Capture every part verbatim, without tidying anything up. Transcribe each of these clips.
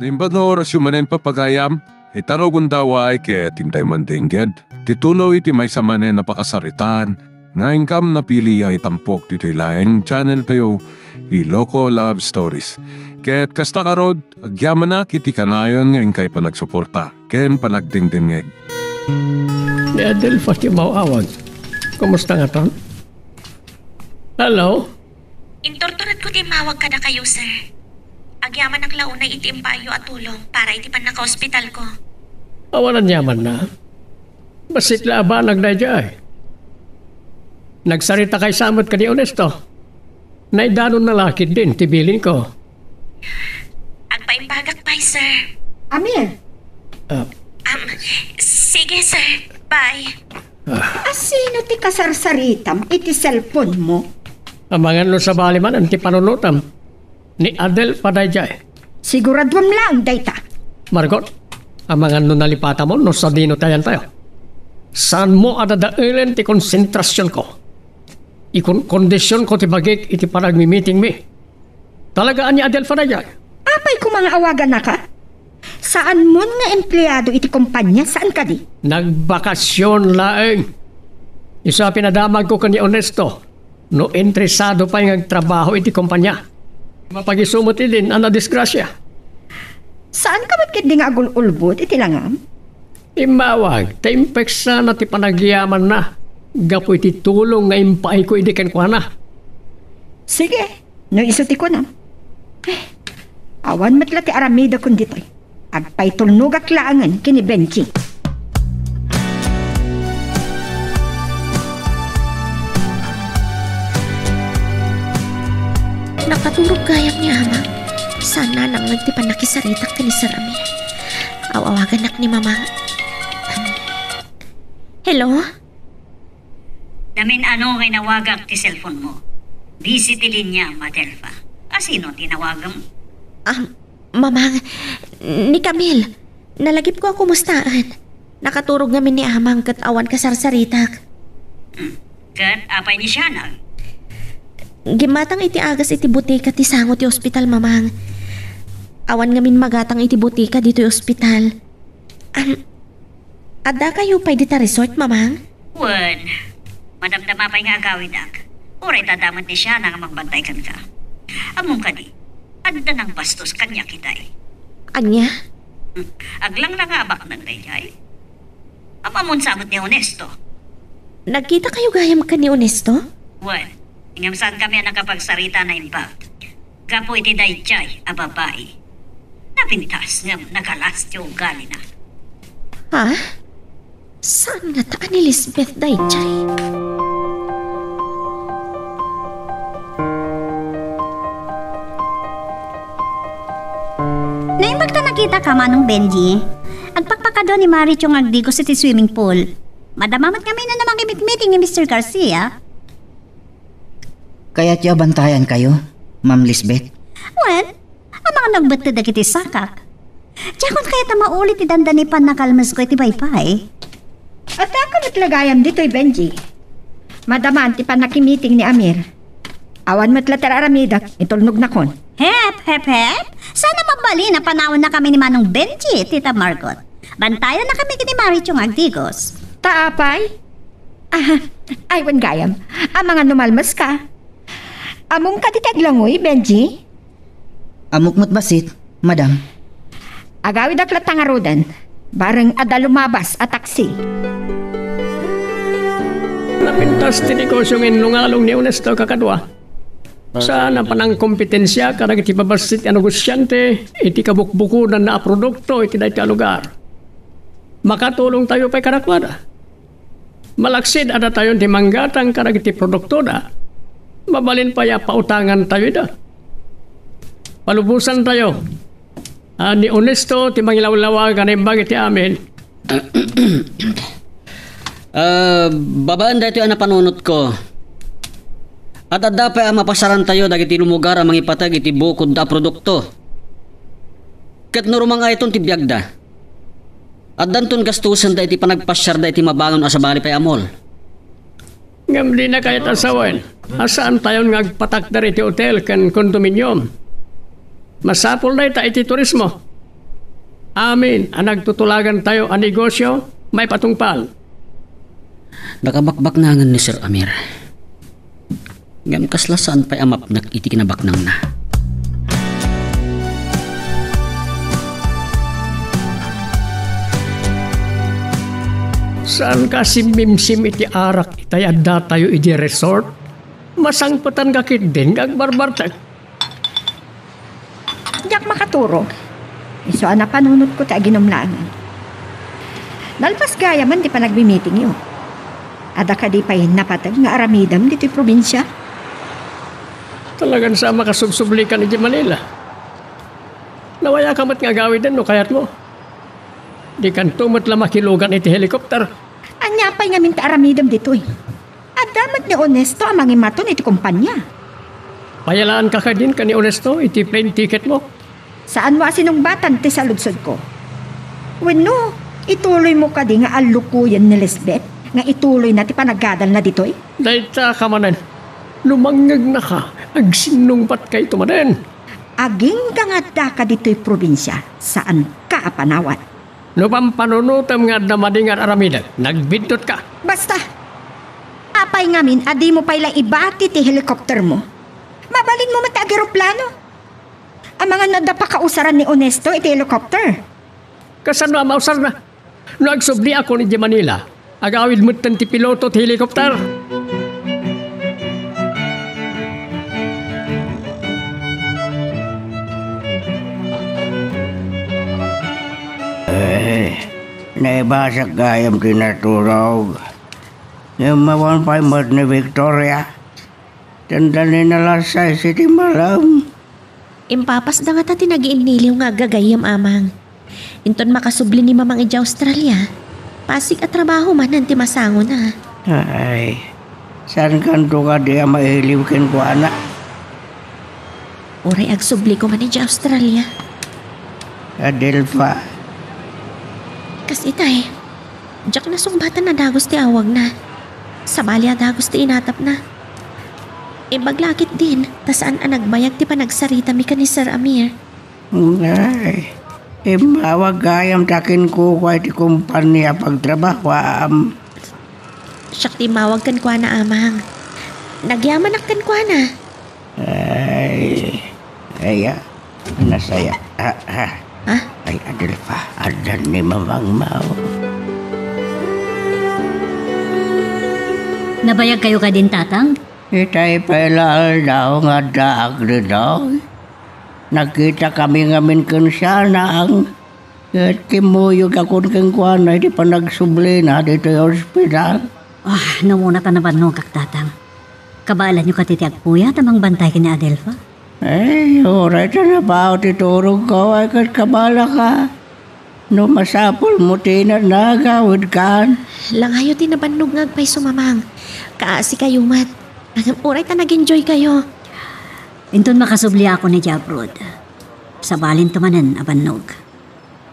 Naimbag nga orasyo manen, pagayam, ita rugonda, ket intayo man dengged ti tulong iti maysa manen a pakasaritaan nga inkam napili a itampok ditoy laeng channel tayo, Ilocos Love Stories. Ket kasta ngarud, agyamanak iti kanayon nga inkay panagsuporta ken panagdengdengngeg. Ni Adelfa ti umaw-awag. Kumusta ngatan? Hello? Inturturedko ti immawag kadakayo, sir. Agyamanak la unay iti impaayyo a tulong para iti pannakaospitalko. Awan aniamanna. Bassit la a banag daydiay. Nagsaritakayo sa met ken ni Ernesto. Naidanonna la ketdin ti bilinko. Agpaimbagak pay, sir. Amir. Ah. Um, sige, sir. Bye. Ah. Asino ti kasarsaritam iti cellphone mo? Amangan no sabali manen ti panunotam ni Adelfa daydiay. Siguraduem laeng dayta. Margot, amangan no nalipatamon no sadino ti ayantayo. Saanmo a dadaelen ti konsentrasionko. Ikonkondisionko ti bagik iti panagmimitingmi. Talaga a ni Adelfa daydiay? Apay koma nga awaganaka? Saanmon nga empleado iti kompania, saan kadi? Nagbakasyon laeng. Isu a pinadamagko ken ni Ernesto no interesado pay nga agtrabaho iti kompania. Mapagisumo ti din a nadisgrasia. Saanka met ketdi nga agul-ulbod iti langam? Immawag ta impeksana ti panagyamanna gapu iti tulong nga impaayko idi kenkuana. Sige, no isu ti kunam. Eh, awan met la ti aramidakon ditoy. Agpaitulnogak laengen ken ni Benji. Nakaturog gayam ni Amang. Saan a nangngeg ti pannakisaritak ken ni Sir Amir. Aw-awaganak ni Mamang. Hello? Namin-ano nga inawagak ti cellphone mo. Busy ti linia, Adelfa. Asino ti inawagam? Ah, Mamang, ni Camille. Nalagipko a kumustaen. Nakaturog ngamin ni Amang ket awan kasarsaritak. Hmm. Ket apay ni Sianag? Gimmatang iti agas iti botika ti sango ti ospital, Mamang. Awan ngamin magatang iti botika ditoy ospital. Am, addakayo pay dita resort, Mamang? Wen, madamdama pay nga agawidak. Uray ta adda met ni Sianag a magbantay kenka. Ammom kadi, adda nangbastos kaniak itay. Ania? Hmm, aglanglanga a baknang daydiay. Ammom sa met ni Ernesto? Nagkitakayo gayam ken ni Ernesto? Wen, ngem saankami a nakapagsarita a naimbag gapu iti daydiay a babai. Napintas ngem nagalas ti ugalina. Ha? Saan ngata a ni Lisbeth daydiay? Naimbag ta nakitaka, Manong Benji. Agpakpakado ni Marichong Agdigos iti swimming pool. Madama met ngamin a makipagmiting ni Mister Garcia. Kayatyo a bantayankayo, Ma'am Lisbeth? Wen, amangan no agbetted dagiti sakak. Diakon kayat a mauli ti dandani pannakalmesko iti paypay. Addaka met la gayam ditoy, Benji. Madaman ti pannakimiting ni Amir. Awan met la ti ar-aramidek, itulnognakon. Hep, hep, hep! Saan a mabalin a panawennakami ni Manong Benji, Tita Margot. Bantayannakami ken ni Marichong Agdigos. Ta apay? Ah, ay, wen gayam. Amangan no malmeska. Ammom kadi ti aglangoy, Benji? Ammok met bassit, Madam. Agawidak latta ngaruden. Bareng adda lumabas a taksi. Napintas ti negosio nga innungalong ni Ernesto kakadua. Saan a panangkompetensia kadagiti babassit a negosiante iti kabukbukodanna a produkto iti daytoy a lugar. Makatulongtayo pay kadakuada. Malaksid a datayon ti manggatang kadagiti produktoda, mabalin pay a pautangantayo ida. Palubosantayo a ni Ernesto ti mangilawlawag a naimbag iti amin. Ah, babaen daytoy a napanunotko, ad-adda pay a mapasarantayo dagiti lumugar a mangipateg iti bukodda a produkto. Ket no rumang-ayton ti biagda, addanton gastosenda iti panagpasiarda iti mabangon a sabali pay a mall. Ngem dina kayat a sawen a saantayon nga agpatakder iti hotel ken condominium. Masapul dayta iti turismo. Amin a nagtutulagantayo a negosio maipatungpal. Nakabakbaknangen ni Sir Amir. Ngem kasla saan pay a mapnek iti kinabaknangna. Saanka a simmimsim iti arak itay addatayo idiay resort? Masangpetanka ketdin nga agbarbartek. Diak makaturog. Isu a napanunotko ti aginum laengen. Nalpas gayamen ti panagmimitingyo. Adda kadi pay napateg nga aramidem ditoy probinsia? Talagan sa makasubsublikan idiay Manila. Nawayaka met nga agawiden no kayatmo. Dikanto met la makilugan iti helicopter. Ania pay ngamin ti aramidem ditoy? Adda met ni Onesto a mangimaton iti kompania. Payalaanka kadin ken ni Onesto iti plane ticketmo? Saanmo a sinungbatan ti saludsodko? Wenno, ituloymo kadi nga allukoyen ni Lisbeth nga ituloyna ti panagadalna ditoy? Dayta ka manen. Lumangegnaka, agsinnungbatkayto manen. Agingga nga addaka ditoy probinsia, saanka a panawat. No pampanunotem nga adda madi nga ar-aramidek, nagbiddutka. Basta! Apay ngamin a dimo pay la ibati ti helicoptermo? Mabalinmo met ti ageroplano. Amangan no adda pakausaran ni Onesto iti helicopter. Kasano a mausarna? No agsubliakon idiay Manila, agawid metten ti piloto ti helicopter. Eh, naibasak gayam ti naturog. Ngem awan pay met ni Victoria. Tanda ni na alas sais iti malem. Impapasda ngata ti nagiinniliw nga aggagayyem, Amang. Inton makasubli ni Mamang idiay Australia, pasig a trabaho manen ti masangona. Ay, saankanto kadi a mailiw kenkuana? Uray agsubliko man idiay Australia. Adelfa. Kas itay, diak nasungbatan a dagus ti awagna. Sabali a dagus ti inatapna. Imbag la ketdin, ta saan a nagbayag ti panagsaritami ken ni Sir Amir. Ay, immawag gayam ta kenkuana iti kompania a pagtrabahoam. Siak ti immawag kenkuana, Amang. Nagyamanak kenkuana. Ay, ay, ah, nasaya. Ah, ah. Ha? Ay, Adelfa, addan ni Mamang Mao. Nabayagkayo kadin, Tatang? Itay pay la aldaw nga addaak ditoy. Nagkitakami ngamin ken siana, Ang. Ket kimmuyogakon kenkuana iti panagsublina ditoy ospital. Ah, no umuna ta nabannogak, Tatang. Kabaelanyo kadi ti agpuyat a mangbantay ken ni Adelfa? Ay, uray ta nabaw ti turogko, ay ket kabaelaka. No masapulmo ti inat, nagawidkan. Langayo ti nabannog nga agpayso, Mamang. Kaasikayo met. Ngem uray ta nag-enjoykayo. Inton makasubliakon idiay abroad, sabalinto manen a bannog.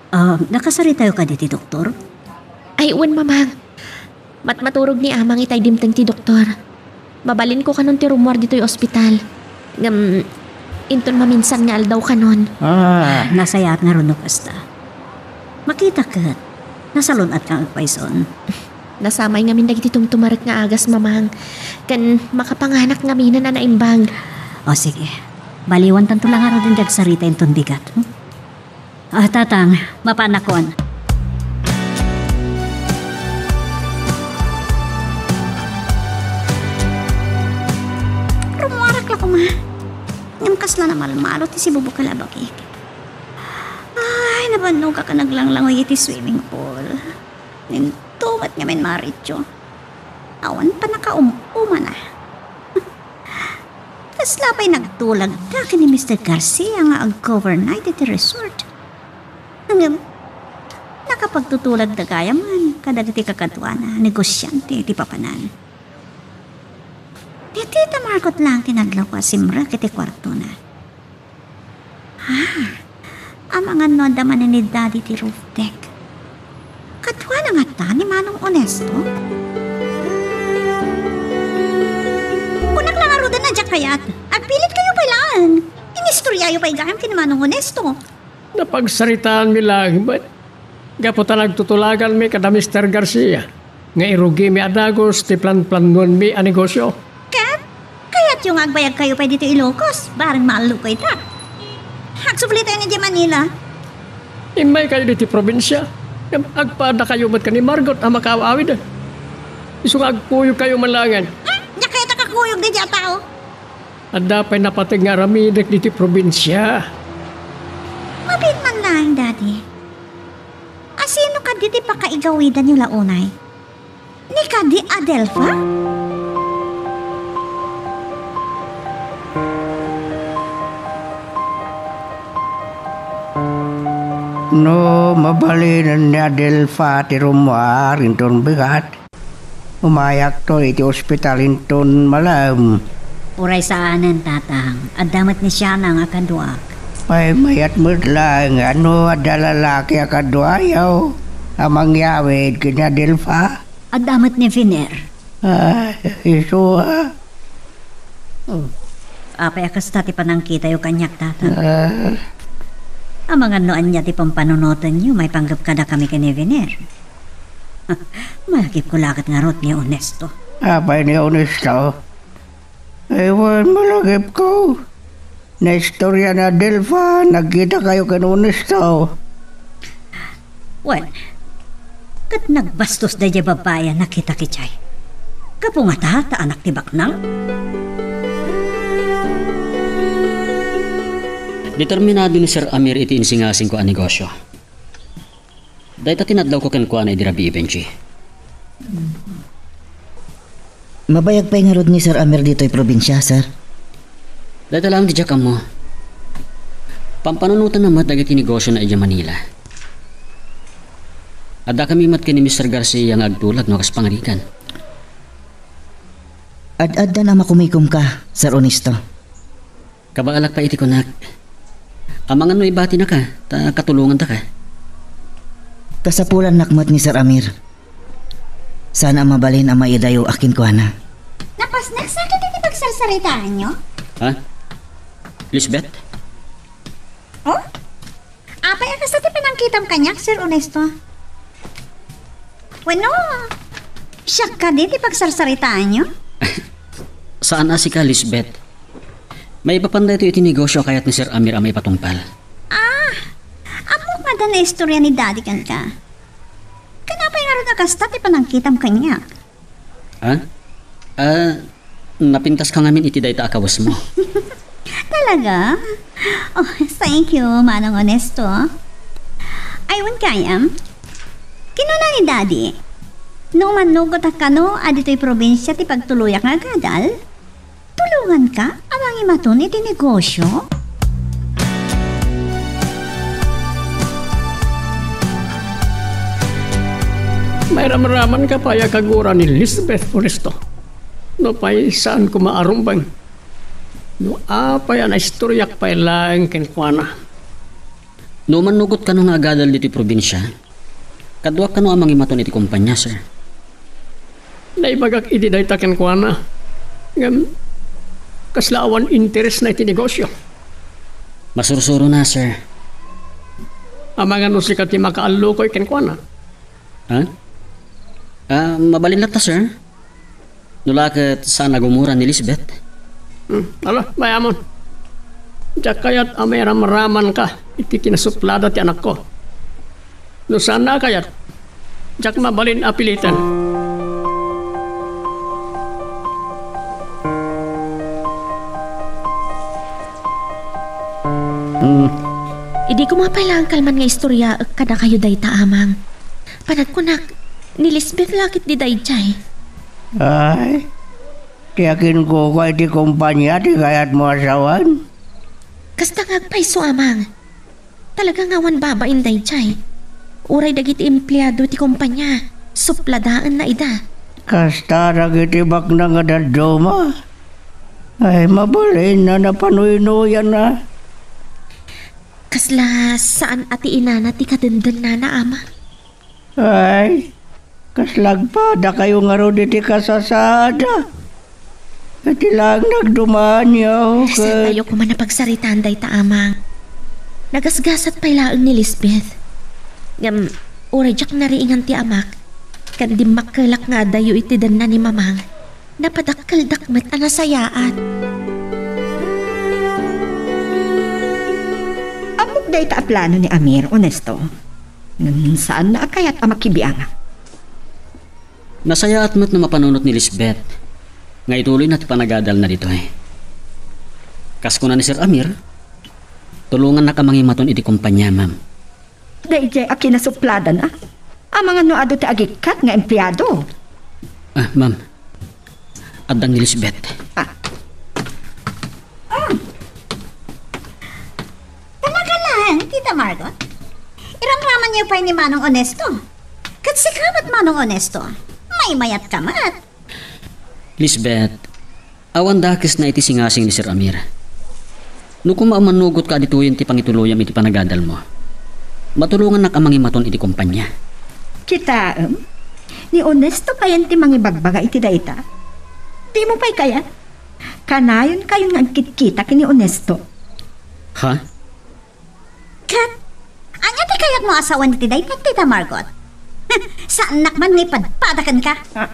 Ah, nakasaritayo kadi ti doktor? Ay, wen, Mamang. Matmaturog ni Amang itay dimteng ti doktor. Mabalinko kanon ti rummuar ditoy ospital. Ngem, inton maminsan nga aldaw kanon. Ah. Nasayaat ngarud no kasta. Makita ket, nasalun-atka nga agpayson. Nasamay ngamin dagiti tumtumarek nga agas, Mamang. Ken makapanganak ngaminen a naimbag. O, sige. Baliwantanto la ngaruden ti agsarita inton bigat, hmm? Ah, Tatang, mapanakon. Rummuarak la koma. Ngem kasla namalmalo ti sibubukel a bagik. Ay, nabannogak a naglanglangoy iti swimming pool. Intomet ngamin maritio. Awan pannakaum-umana. Kasla pay nagtulagda ken ni Mister Garcia nga ag-overnight iti resort. Ngem, nakapagtutulagda gayamen kadagiti kakaduana, negosiante iti papanan. Ni Tita Margot lang ti nadlawko a simrek iti kuartona. Ah, amangan no adda manen ni Daddy ti roof deck. Kaduana ngata ni Manong Onesto? Kunak la ngaruden a diak kayat. Agpilitkayo pay laeng. Inistoryayo pay gayam ken ni Manong Onesto. Napagsaritaanmi laeng met gapu ta nagtutulaganmi kada Mister Garcia nga irugimi a dagus ti planplanoanmi a negosio. Ket kayatyo nga agbayagkayo pay ditoy Ilocos, bareng maallukoyta. Agsubli tayo nga idiay Manila. Immaykayo ditoy probinsia, ngem agpaadakayo met ken ni Margot a makaaw-awid. Isu nga agkuyogkayo man laengen. Hmm? Diak kayat a kakuyog daydiay a tao. Adda pay napateg nga aramidek ditoy probinsia. Mabiit man laeng, Daddy. A sino kadi ti pakaigawidanyo la unay? Ni kadi Adelfa? No mabalinen ni Adelfa ti rummuar inton bigat, umayakto iti ospital inton malem. Uray saanen, Tatang. Adda met ni Shana nga kaduak. Pay mayat met laeng no adda lalaki a kaduayo a mangyawid ken ni Adelfa. Adda met ni Viner. Ah, isu, ah. Oh. Apay a kasta ti panangkitayo kaniak, Tatang? Ah. Amangan no ania ti pampanunotenyo maipanggep kadakami ken ni Viner. Malagipko la ket ngarud ni Onesto. Apay ni Onesto? Ay, wen, malagipko. Naistorya ni Adelfa, nagkitakayo ken Onesto. Wen, ket nagbastos daydiay babai a nakitak idiay. Gapu ngata ta anak ti baknang? Determinado ni Sir Amir iti insingasingko a negosio. Dayta ti nadlawko kenkuana idi rabii, Benji. Mabayag pay ngarud ni Sir Amir ditoy probinsia, sir? Dayta laeng ti diak ammo. Pampanunotanna met dagiti negosiona idiay Manila. Addakami met ken ni Mister Garcia nga agtulag no kas pangarigan. Ad-addan a makumikomka, Sir Onesto. Kabaalak pay iti kunak. Amangan no ibatinaka, ta katulongantaka. Kasapulannak met ni Sir Amir. Saan a mabalin a maidayo a kenkuana. Napasnek sa ket iti pagsarsaritaanyo? Ha? Lisbeth? Oh? Apay a kasta ti panangkitam kaniak, Sir Onesto? Wenno, siak kadi ti pagsarsaritaanyo? Saan a sika, Lisbeth. Maipapan daytoy iti negosio a kayat ni Sir Amir a maipatungpal. Ah, ammok nga adda naistorya ni Daddy kenka. Ken apay ngarud a kasta ti panangkitam kaniak? Ha? Ah, napintaska ngamin iti dayta a kawesmo. Talaga? Oh, thank you, Manong Onesto. Ay, wen kayam. Kinuna ni Daddy, no umannugotak kano a ditoy probinsia ti pagtuloyak nga agadal, tulonganka a mangimaton iti negosio? Mairamramanka pay a kagura ni Lisbeth Onesto. Nupay saan koma a rumbeng. No apay a naistoryak pay laeng kenkuana. No umannugot kano nga agadal ditoy probinsia, kaduak kano a mangimaton iti kompania, sir. Naibagak idi dayta kenkuana. Ngem, kasla awan interesna iti negosio. Masursurona, sir. Amangan no sika ti makaallukoy kenkuana. Ha? Ah, mabalin latta, sir. No la ket saan a gumura ni Lisbeth. Hmm, ala, mayamon. Diak kayat a mairamramanka iti kinasuplada ti anakko. No saanna a kayat, diak mabalin a piliten. Hmm. Idi koma pay laeng kalman nga istoryaek kadakayo dayta, Amang. Panagkunak, ni Lisbeth la ket daydiay. Ay, ti akinkuko iti kompania ti kayatmo a sawen? Kasta nga agpayso, Amang. Talaga nga awan babain daydiay. Uray dagiti empleado ti kompania, supladaenna ida. Kasta dagiti baknang nga dadduma. Ay, mabalin a napanuynoyan a. Kasla saan a ti inana ti kadendennana, Ama? Ay, kasla agpadakayo ngarud iti kasasaad. Iti laeng nagdumaanyo, ket saantayo koma a pagsaritaan dayta, Amang. Nagasgasat pay laeng ni Lisbeth. Ngem, uray diak nariingan ti amak, ken dimmakkelak nga adayo iti denna ni Mamang, napadakkeldak met a nasayaat. Ammok dayta a plano ni Amir, Onesto. Ngem saanna a kayat a makibiang. Nasayaat met no mapanunot ni Lisbeth nga ituloyna ti panagadalna ditoy. Kas kuna ni Sir Amir, tulongannak a mangimaton iti kompania, ma'am. Daydiay a kinasupladana. Amangan no adu ti agikkat nga empleado. Ah, ma'am. Addang ni Lisbeth. Ah. Ah. Talaga lang, Tita Margot? Iramramanyo pay ni Manong Onesto? Ket sika met, Manong Onesto, maymayat ka met. Lisbeth, awan dakesna iti singasing ni Sir Amir. No koma a manugot ka a ditoyen ti pangituloyam iti panagadalmo, matulongannak a mangimaton iti kompania. Kitaem, ni Onesto payen ti mangibagbaga iti dayta. Dimo pay kayat? Kanayonkayon nga agkitkita ken ni Onesto. Ha? Ket, ania ti kayatmo a sawen iti dayta, Tita Margot? Saannak man nga ipadpada kenka. Ah.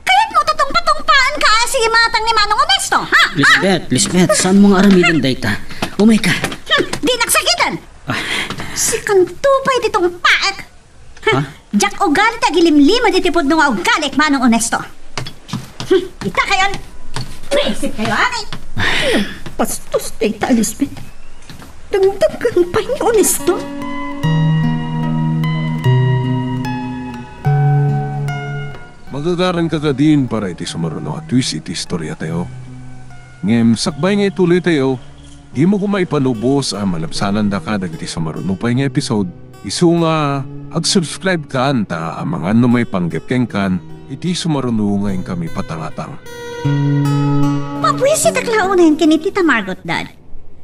Kayatmo ta tungpatungpaenka a sigimatang ni Manong Onesto, ha? Ha? Lisbeth, Lisbeth, saanmo nga aramiden dayta? Umayka. Hmm, dinak sagiden. Ah. Sikanto pay ti tungpaek. Ha? Diak ugali ti agilimlimed iti pudno nga ugali, Manong Onesto. Hmm, ita kayon. Buisit kayo, ay. Bastos dayta, Lisbeth. Dangdang pay ni Onesto. Magagaranka kadin para iti sumaruno a twist iti istoriatayo. Ngem sakbay nga ituloytayo, dimo koma ipalubos a malabsanandaka dagiti sumaruno pay nga episode, isu nga ag-subscribe kan ta amangan no maipanggep kenkan iti sumaruno nga inkami patangatang. Mabuisitak la unayen ken ni Tita Margot, Dad.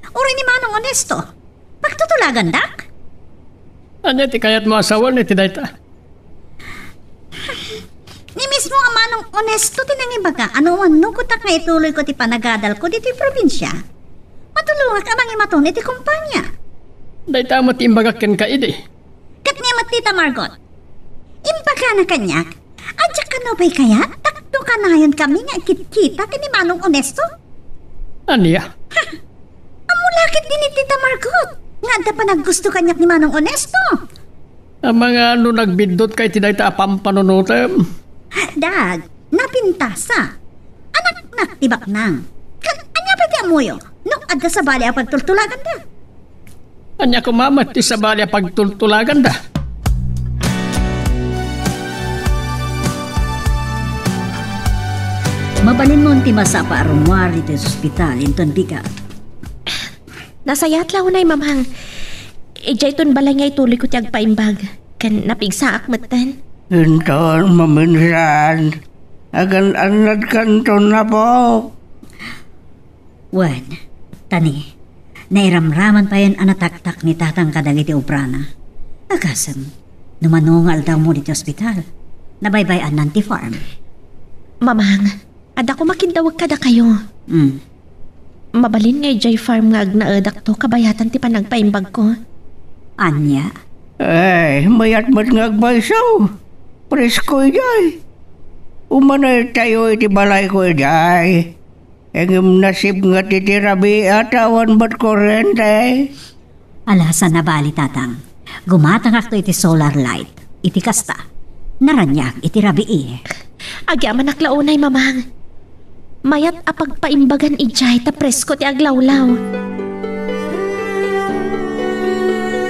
Uray ni Manong Onesto, pagtutulagandak? Ania ti kayatmo a sawen iti dayta? Ni mismo a Manong Onesto ti nangibaga a no awan nugotak nga ituloyko ti panagadalko ditoy probinsia, matulongak a mangimaton iti kompania. Dayta met ti imbagak kenka idi. Ket ni met Tita Margot, imbagana kaniak a diak kano pay kayat tapno kanayon kami nga agkitkita ken ni Manong Onesto. Ania? Ha! Ammo la ketdi ni Tita Margot nga adda panaggusto kaniak ni Manong Onesto. Amangan no nagbiddut ka iti dayta a pampanunotem? Dag, napintasa. Anaknak ti baknang. Ket ania pay ti ammoyo no adda sabali a pagtultulaganda? Ania koma met ti sabali a pagtultulaganda? Mabalinmon ti masapa a rummuar iti ospital inton bigat. Nasayaat la unay, Mamang. Idiayton balay nga ituloyko ti agpaimbag, ken napigsaak metten. Inton maminsan, agan-annadkanton, Apo. Wen, Tani, nairamraman payen a nataktak ni Tatang kadagiti obrana. Agasem, no mano nga aldawmo ditoy ospital, nabaybay-annan ti farm. Mamang, adda koma kiddawek kadakayo. Mm. Mabalin nga idiay farm nga agnaedakto kabayatan ti panagpaimbagko. Ania? Ay, mayat met nga agbayso. Presko idiay. Umanaytayo iti balayko idiay. Ngem nasipnget iti rabii ta awan met kurrente. Alasan a bali, Tatang. Gumatangakto iti solar light. Iti kasta, naraniag iti rabii. Agyamanak la unay, Mamang. Mayat a pagpaimbagan idiay ta presko ti aglawlaw.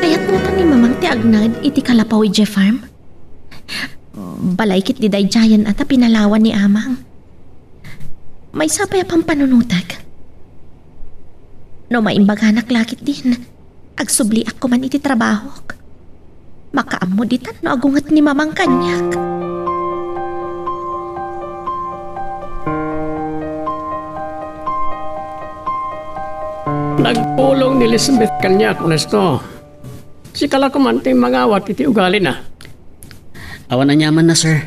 Kayat ngata ni Mamang ti agnaed iti kalapaw idiay farm? Balay ketdi daydiayen a ta pinalawan ni Amang. Maysa pay a pampanunotek. No maimbaganak la ketdin, agsubliak koman iti trabahok. Makaammo ditan no agunget ni Mamang kaniak. Nagpulong ni Lisbeth kaniak, Onesto. Sika la koman ti mangawat iti ugalina. Awan aniamanna, sir.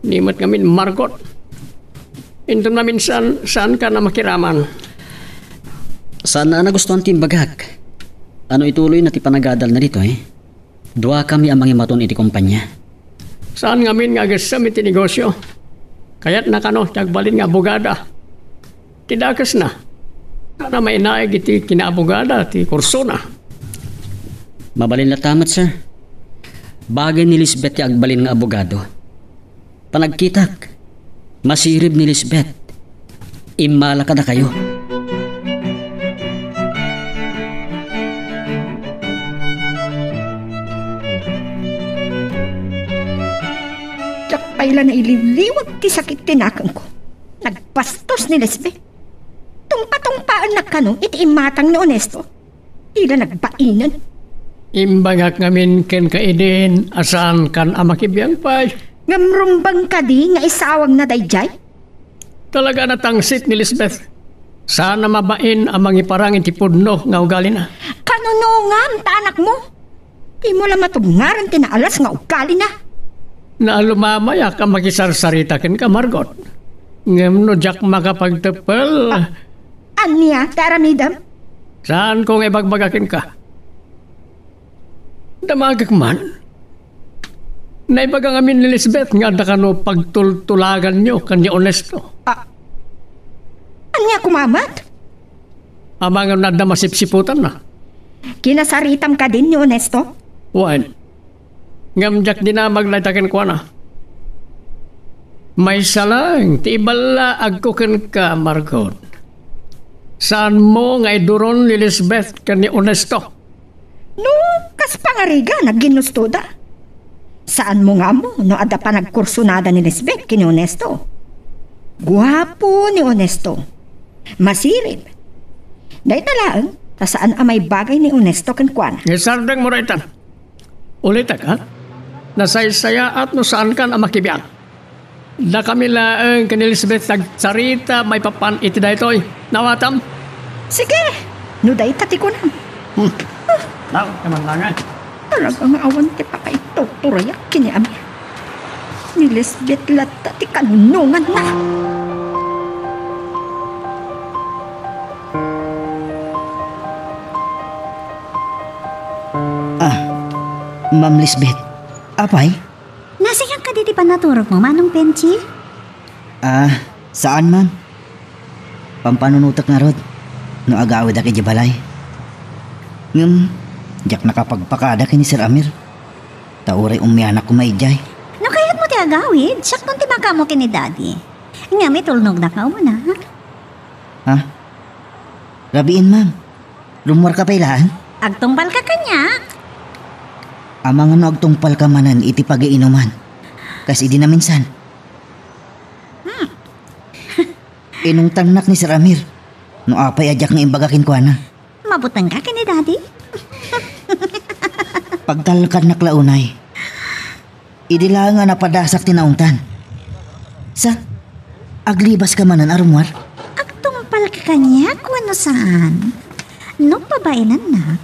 Ni met ngamin, Margot. Inton maminsan, saanka a makiraman. Saanna a nagustuan ti imbagak. Ano ituloyna ti panagadalna ditoy? Duakami a mangimaton iti kompania. Saan ngamin nga agessem iti negosio. Kayatna kano ti agbalin nga abogada. Ti dakesna, sana mainaig iti kinaabogada ti kursona. Mabalin latta met, sir. Bagay ni Lisbeth ti agbalin nga abogado. Panagkitak, masirib ni Lisbeth. Immala kadakayo. Diak pay la nailiwliwat ti sakit ti nakemko. Nagbastos ni Lisbeth. Tungpatungpaennak kano iti imatang ni Onesto. Dila nagbainen. Imbagak ngamin kenka idin a saankan a makibiang pay. Ngem rumbeng kadi nga isawagna daydiay? Talaga a natangsit ni Lisbeth. Saan a mabain a mangiparang iti pudno nga ugalina. Kanunongam ta anakmo? Dimo la matugngaren ti naalas nga ugalina. Naalumamayak a makisarsarita kenka, Margot. Ngem no diak makapagteppel, ah, Ania ti aramidem? Saanko nga ibagbaga kenka. Damagek man. Naibaga ngamin ni Lisbeth nga adda kano pagtultulaganyo ken ni Onesto. Ah, ania koma met? Amangan no adda masipsiputanna. Kinasaritam kadin ni Onesto? Wen. Ngem diak dinamag dayta kenkuana. Maysa laeng ti iballaagko kenka, Margot. Saanmo nga iduron ni Lisbeth ken ni Onesto? No, kas pangarigan, agginustoda. Saanmo nga ammo no adda panagkursonada ni Lisbeth ken ni Onesto? Guapo ni Onesto. Masirib. Dayta laeng, ta saan a maibagay ni Onesto kenkuana. Isardengmo daytan. Ulitek, ha? Nasaysayaat no saankan a makibiang. Dakami laeng ken ni Lisbeth tagsarita maipapan iti daytoy. Naawatam? Sige, no dayta ti kunam. Hmm. Tao, kaman lang, eh. Talaga nga awan ti pakaituturayak ken ni Amir. Ni Lisbeth latta ti kanunonganna. Ah, Ma'am Lisbeth. Apay? Nasingak kadi ti pannaturogmo, Manong Benji? Ah, saan, ma'am. Pampanunotek ngarud no agawidak idiay balay. Ngem, diak nakapagpakada ken ni Sir Amir. Ta uray ummianak koma idiay. No kayatmo ti agawid, siakon ti makaammok ken ni Daddy. Ngem itulnognak nga umuna. Ha? Rabiin, ma'am. Rummuarka pay laeng? Agtungpalka kaniak. Amangan no agtungpalka manen iti pagiinuman. Kas idi naminsan. Hmm. Inungtannak ni Sir Amir no apay a diak nga imbaga kenkuana. Mabutengka ken ni Daddy? Pagtalkannak la unay. Idi laeng a napadasak ti naungtan. Sa, aglibaska manen a rummuar? Agtungpalka kaniak wenno saan? No pabainennak,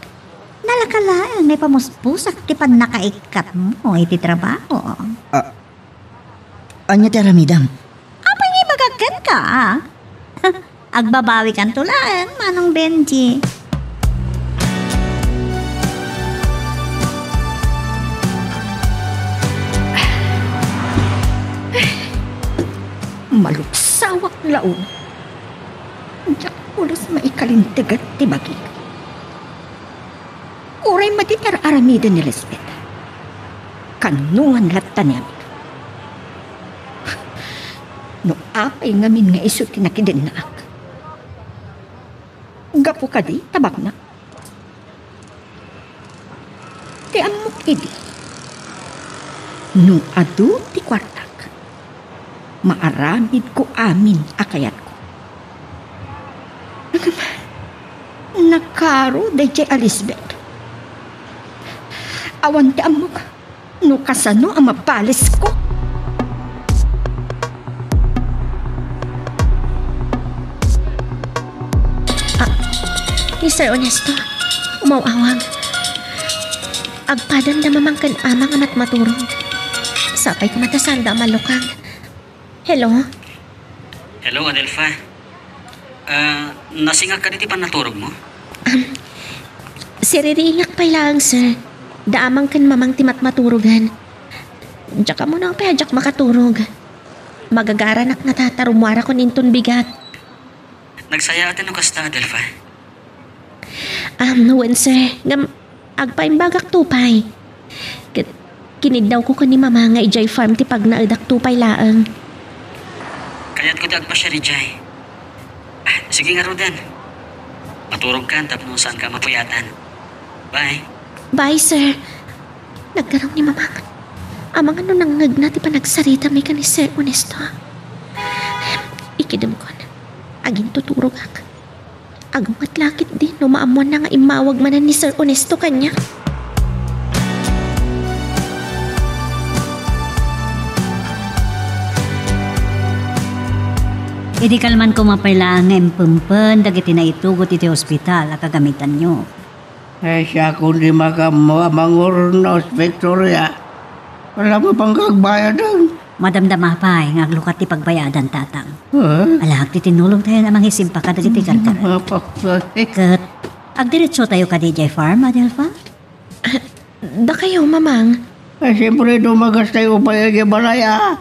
nalaka laeng nga ipamuspusak ti pannakaikkatmo iti trabaho. Ah, ania ti aramidem? Apay nga ibagak kenka? Agbabawikanto laeng, Manong Benji. Maluksawak laeng. Diak pulos maikalinteget ti bagik. Uray met ti ar-aramiden ni Lisbeth. Kanungan latta ni Amir. No apay ngamin nga isu ti nakidennaak. Gapu kadi ta baknak. Ti ammok idi, no adu ti kuartak, maaramidko amin a kayatko. Ngem, nakaro daydiay a Lisbeth. Awan ti ammok no kasano a mabalesko. Ah, Mister Ernesto, umaw-awag. Agpadanda mamang ken amang a matmaturog. Sapay koma ta saanda a malukag. Hello? Hello, Adelfa. Ah, nasingak kadi ti pannaturogmo? Um, Siririingak pay laeng, sir. Da Amang ken Mamang ti matmaturogan. Diak ammono apay a diak makaturog. Magagaranak ngata ta rummuarakon inton bigat. Nagsayaat no kasta, Adelfa? Um, wen, sir. Ngem, agpaimbagakto pay. Ket, kiniddawko ken ni Mama nga idiay farm ti pagnaedakto pay laeng. Kayatko ti agpasiar idiay. Ah, sige ngaruden. Maturogkan tapno saanka a mapuyatan. Bye. Bye, sir. Naggaraw ni Mamang. Amangan no nangngegna ti panagsaritami ken ni Sir Ernesto. Ikidemkon, agintuturogak. Agunget la ketdi no maammoanna nga immawag manen ni Sir Ernesto kaniak. Idi kalman koma pay laeng nga impempen dagiti naitugot iti ospital a kagamitanyo. Ay, siakon di makammo a mangurnos, Victoria. Wala mo pang kagbayadan. Madamdama pay nga aglukat ti pagbayadan, Tatang. Ah? Ala, agtitinulong tayo a mangisimpa kadagiti karkarag. Mapaksa. Ket, agdiretso tayo kadi jay farm, Adelfa? Ah, dakayo, Mamang. Ay, siyempre, dumagas tayo pa yung balay, ah.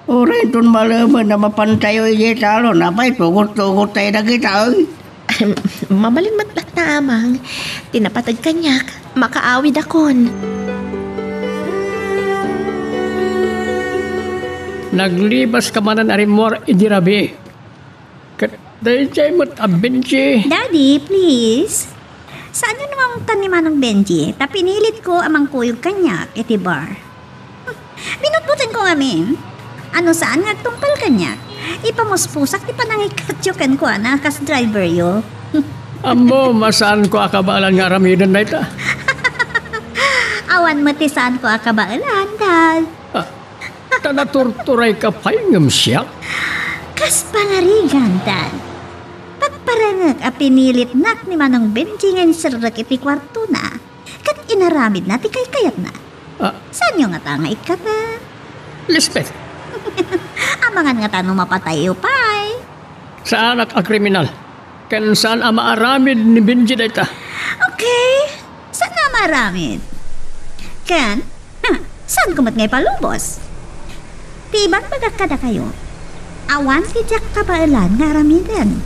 Uray inton malemen a mapan tayo idiay talon, apay, tugot-tugot tayo dagita, oy. Mabalin met latta, Amang. Ti napateg kaniak, makaawidakon. Naglibaska manen a rimmuar idi rabii. Ket daydiay met a Benji. Daddy, please. Saanyo no maungtan ni Manong Benji, ta pinilitko a mangkuyog kaniak iti bar. Binutbutengko ngamin. Ano saan nga agtungpal kaniak? Ipamuspusak ti panangikatyo kenkuana a kas driveryo. Ammom a saanko a kabaelan nga aramiden dayta. Awan met ti saanko a kabaelan, Dad. Ah, ta naturturayka pay ngem siak? Kas pangarigan, Dad. Pagparangek a pinilitnak ni Manong Benji nga inserrek iti kuartona, ket inaramidna ti kaykayatna. Ah. Saanyo ngata nga ikkata? Lisbeth. Amangan ngata no mapatayyo pay. Saanak a kriminal. Ken saan a maaramid ni Benji dayta. Okay. Saan a maaramid? Ken, hmm, saanko met nga ipalubos? Ti ibagbagak kadakayo, awan ti diak kabaelan nga aramiden.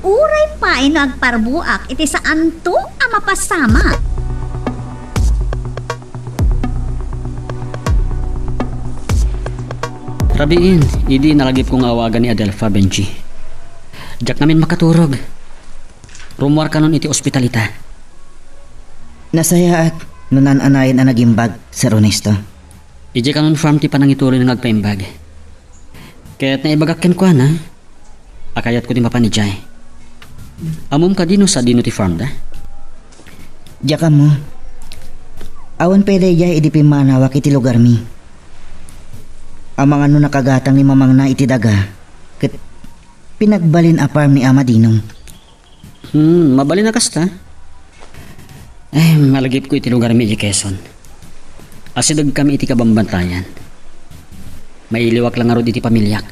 Uray pay no agparbuak iti saanto a mapasamak. Rabiin, idi nalagipko nga awagan ni Adelfa, Benji. Diak ngamin makaturog. Rummuarkanon iti ospital ita. Nasayaat no naan-anayen a nagimbag, Sir Ernesto. Idiay kanon farm ti panangituloy nga agpaimbag. Ket naibagak kenkuana a kayatko ti mapan idiay. Ammom kadi no sadino ti farmda? Diak ammo. Awan pay daydiay idi pimmanawak iti lugarmi. Amangan no nakagatang ni mamangna iti daga, ket pinagbalin a farm ni Ama Dinong. Hmm, mabalin a kasta. Ay, malagipko iti lugarmi iti Quezon. Asidegkami iti kabambantayan. Mailiwak la ngarud iti pamiliak.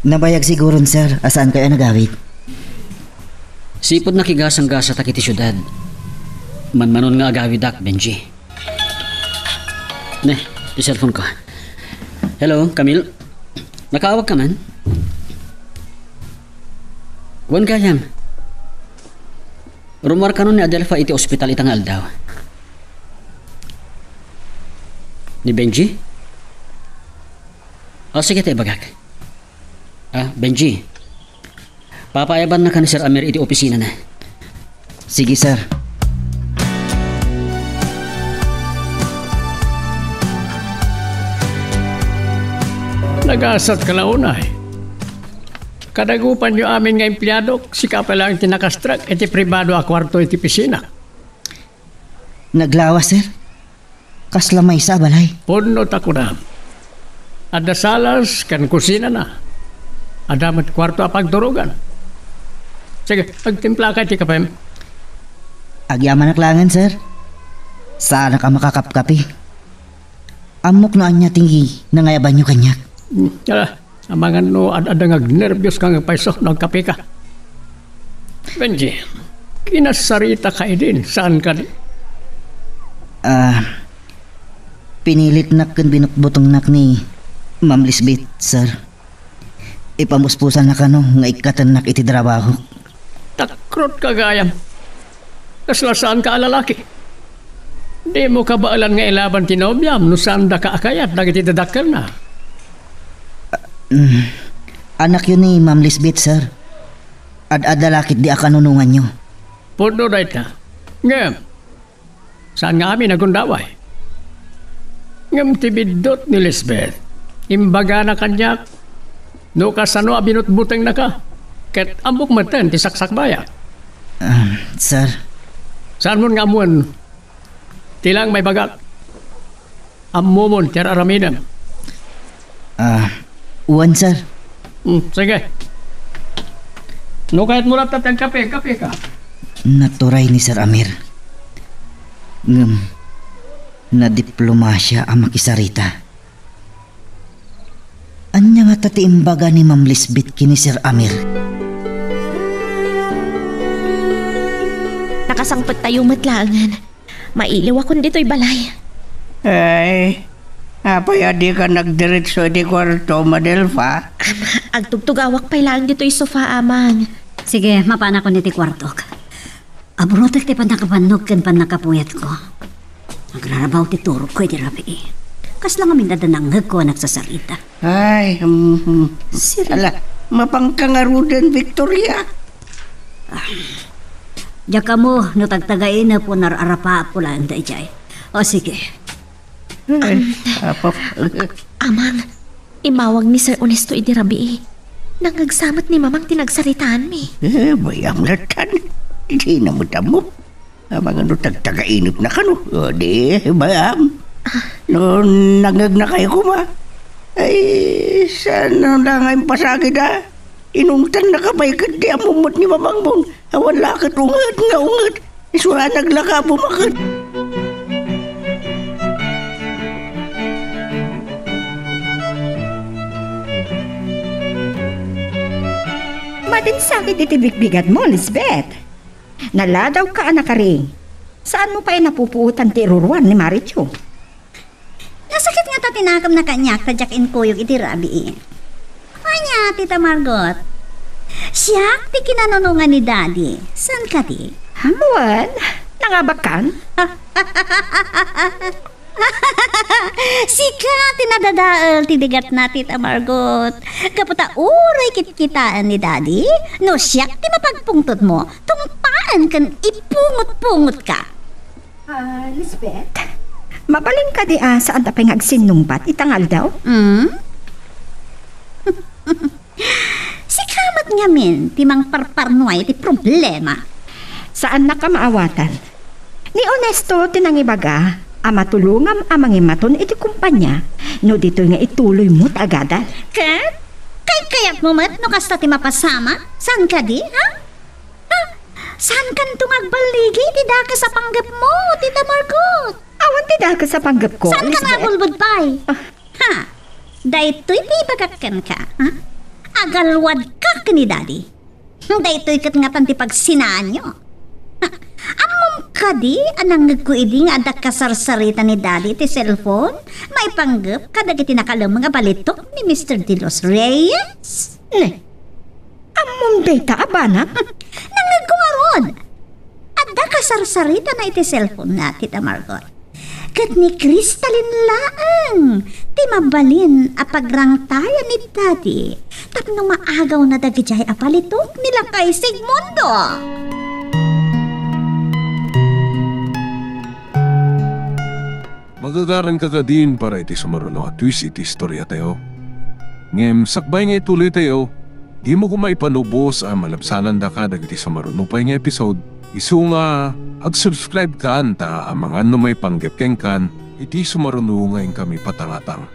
Nabayag siguron, sir, a saankayo a nagawid. Sipud nakigasanggasatak iti siudad. Manmanon nga agawidak, Benji. Ne, ti cellphone ko. Hello, Camille? Nakaawag ka man? Wen gayam. Rummuar kanon ni Adelfa iti ospital ita nga aldaw. Ni Benji? O, sige, ta ibagak. Ah, Benji. Papaayabannaka ni Sir Amir iti opisinana. Sige, sir. Nagasatka la unay. Kadagupanyo amin nga empleadok, sika pay laeng ti nakastrak iti pribado a kuarto iti pisina. Naglawas, sir. Kasla maysa a balay. Pudno ta kunam. Adda salas ken kusinana. Adda met kuarto a pagturogan. Sige, agtimplaka iti kapem. Agyamanak laengen, sir. Saanak a makakapkapi. Ammok no ania ti nangayabanyo kaniak. Hmm, ala, amangan no ad-adda nga agnerbios ka nga payso no agkapeka. Benji, Kinasarita ka idin, saan kadi? Ah, pinilitnak ken binutbutengnak ni Ma'am Lisbeth, sir. Ipamuspusanna kano nga ikkatennak iti trabahok. Takrot ka gayam. Kasla saan ka a lalaki. Dimo kabaelan nga ilaban ti nobiam no saan daka a kayat dagiti dadakkelna. Mm. Anakyo ni Ma'am Lisbeth, sir. Ad-adda la ketdi a kanunonganyo. Pudno dayta. Ngem, saan nga amin a gundaway? Ngem ti biddut ni Lisbeth, imbagana kaniak no kasano a binutbutengnaka, ket ammok metten ti saksakbayan. Ah, sir. Saanmon nga ammoen ti laeng maibagak? Ammomon ti ar-aramidem. Ah, wen, sir. Hmm, sige. No kayatmo latta ti agkape, kape ka. Naturay ni Sir Amir. Ngem, nadiplomasia a makisarita. Ania ngata ti imbaga ni Ma'am Lisbeth ken ni Sir Amir? Nakasangpettayo met laengen. Mailiwakon ditoy balay. Ay, apay a dika nagdiretso iti kuarto, Madelfa? Am, agtugtugawak pay laeng ditoy sofa, Amang. Sige, mapanakon iti kuartok. Aburotek ti pannakabannog ken pannakapuyatko. Agrarabaw ti turogko iti rabii. Kasla ngamin adda nangngegko a nagsasarita. Ay, mm, mm. Sir. Ala, mapanka ngaruden, Victoria. Ah, diak ammo no tagtagainep wenno ar-arapaapko laeng daydiay. O, sige. Ay, apo. Amang, immawag ni Sir Ernesto idi rabii. Nangngegsa met ni Mamang ti nagsaritaanmi. Eh, bayam latan. Dina met ammo. Amangan no tagtagainepna kano. O, di, bayam. Ah. No, nangngegnakay koma. Ay, saan la nga impasagida? Inungtannaka pay ketdi ammom met ni Mamangmon. Awan la ket unget nga unget. Isu a naglaka a bumaket. Madinsakit iti bigbigatmo, Lisbeth. Naladawka a nakaring. Saanmo pay napupuotan ti iruruar ni Mario? Nasakit ngata ti nakemna kaniak ta diak inkuyog iti rabii. Ania, Tita Margot? Siak ti kinanunongan ni Daddy. Saan kadi? Ha? Wen, nangabakan? Sika ti nadadael ti bigatna, Tita Margot. Gapu ta uray kitkitaen ni Daddy, no siak ti mapagpungtotmo, tungpaen ken ipungot-pungotka. Ah, Lisbeth? Mabalin kadi a saanta pay nga agsinnungbat ita nga aldaw? Hmm? Sika met ngamin ti mangparparnua iti problema. Saannaka maawatan. Ni Ernesto ti nangibaga a matulongam a mangimaton iti kumpania no ditoy nga ituloymo ti agadal. Ket? Kaykayatmo met no kasta ti mapasamak? Saan kadi, ha? Ha? Saankanto nga agballigi iti dakes a panggepmo, Tita Margot? Awan ti dakes a panggepko, Lisbeth. Saanka nga agulbod pay? Ah. Ha? Daytoy ti ibagak kenka, ha? Agalwadka ken ni Daddy. Daytoy ket ngatan ti pagsinaanyo. Ha? Ammom kadi a nangngegko idi nga adda kasarsarita ni Daddy iti cellphone maipanggep kadagiti nakalemmeng a balitok ni Mister De Los Reyes? Ne. Ammom dayta a banag? Nangngegko ngarud. Adda kasarsaritana iti cellphone-na, Tita Margot. Ket ni Cristalin laeng ti mabalin a pagrangtayan ni Daddy tapno maagawna dagidiay a balitok ni Lakay Sigmundo. Magagaranka kadin para iti sumaruno a twist iti istoriatayo. Ngem sakbay nga ituloytayo, dimo koma ipanubos a malabsanandaka dagiti sumaruno pay nga episode. Isu nga, ag-subscribe kan ta amangan no maipanggep kenkan iti sumaruno nga inkami patangatang.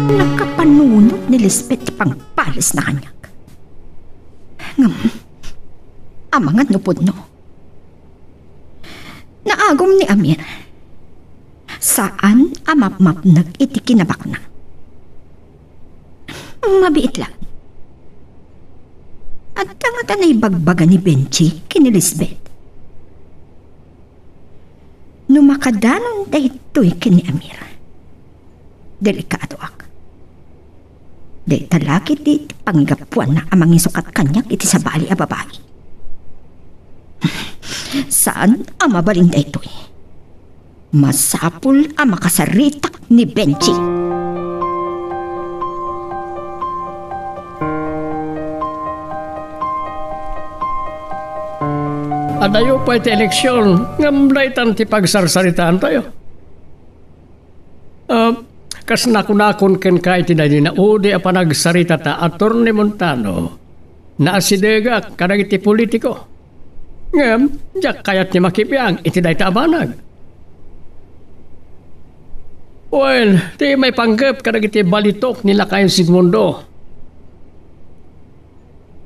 Nakapanunot ni Lisbeth ti pangpalesna kaniak. Ngem, amangan no pudno. Naagum ni Amir. Saan a mapmapneg iti kinabakna. Mabiit la. Adda ngata naibagbaga ni Benji ken ni Lisbeth. No makadanon daytoy ken ni Amir, delikadoak. Dayta la ketdi ti pangigapuanna a mangisukat kaniak iti sabali a babai. Saan a mabalin daytoy. Masapul a makasaritak ni Benji. Adayo pay ti eleksion, ngem daytan ti pagsarsaritaantayo. Ah, kas nakunakon kenka iti daydi naudi a panagsaritata, Attorney Montano, naasidegak kadagiti politiko. Ngem, diak kayat ti makibiang iti dayta a banag. Wen, ti maipanggep kadagiti balitok ni Lakay Sigmundo.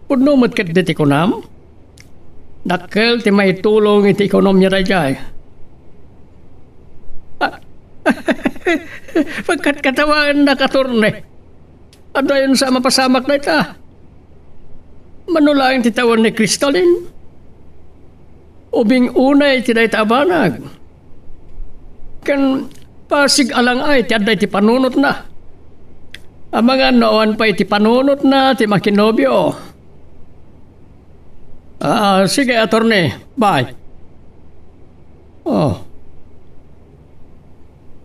Pudno met ketdi ti kunam? Dakkel ti maitulong iti ekonomia daydiay. Ah, pagkatkatawaannak, Attorney. Adayon sa a mapasamak dayta. Mano laeng ti tawan ni Crystalline? Ubing unay ti dayta a banag. Ken pasig a lang-ay ti adda iti panunotna. Amangan no awan pay iti panunotna ti makinobio. Ah, sige, Attorney. Bye. Oh.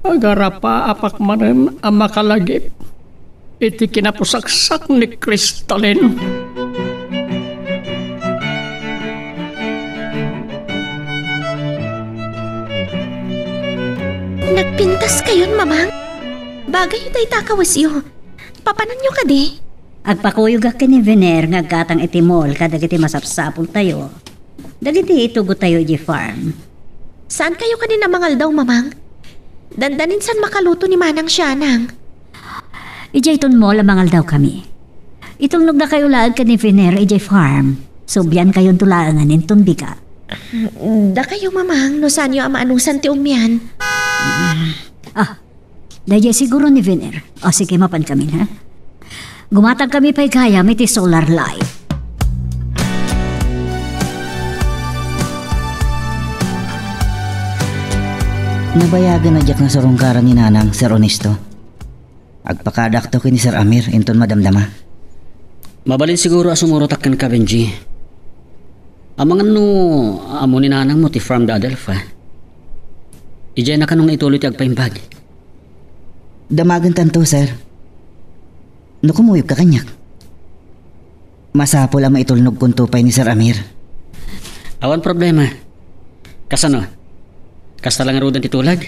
Agarapaapak manen a makalagip iti kinapusaksak ni Crystalline. Nagpintaskayon, Mamang? Bagayyo dayta a kawesyo. Papananyo kadi? Agpakuyogak ken ni Vener nga aggatang iti mall kadagiti masapsapultayo. Dagiti itugottayo idiay farm. Saankayo kadin a mangaldaw, Mamang? Dandanin saan makaluto ni Manang Sianang. Idiayton mall a mangaldawkami. Itulnogdakayo laeng ken ni Vener idiay farm. Subiankayonto laengen inton bigat. Dakayo, Mamang, no saanyo a maanusan ti umian. Ah, daydiay siguro ni Vener. O sige, mapankamin, ha? Gumatangkami pay gayam iti solar light. Nabayagen a diak nasurungkaran ni Nanang, Sir Ernesto. Agpakadakto ken ni Sir Amir inton madamdama. Mabalin siguro a sumurotak kenka, Benji. Amangan no ammo ni nanangmo ti farm da Adelfa. Idiay na kano nga ituloy ti agpaimbag. Damagentanto, sir. No kumuyogka kaniak, masapul a maitulnogkonto pay ni Sir Amir. Awan problema. Kasano? Kasta la ngaruden ti tulag?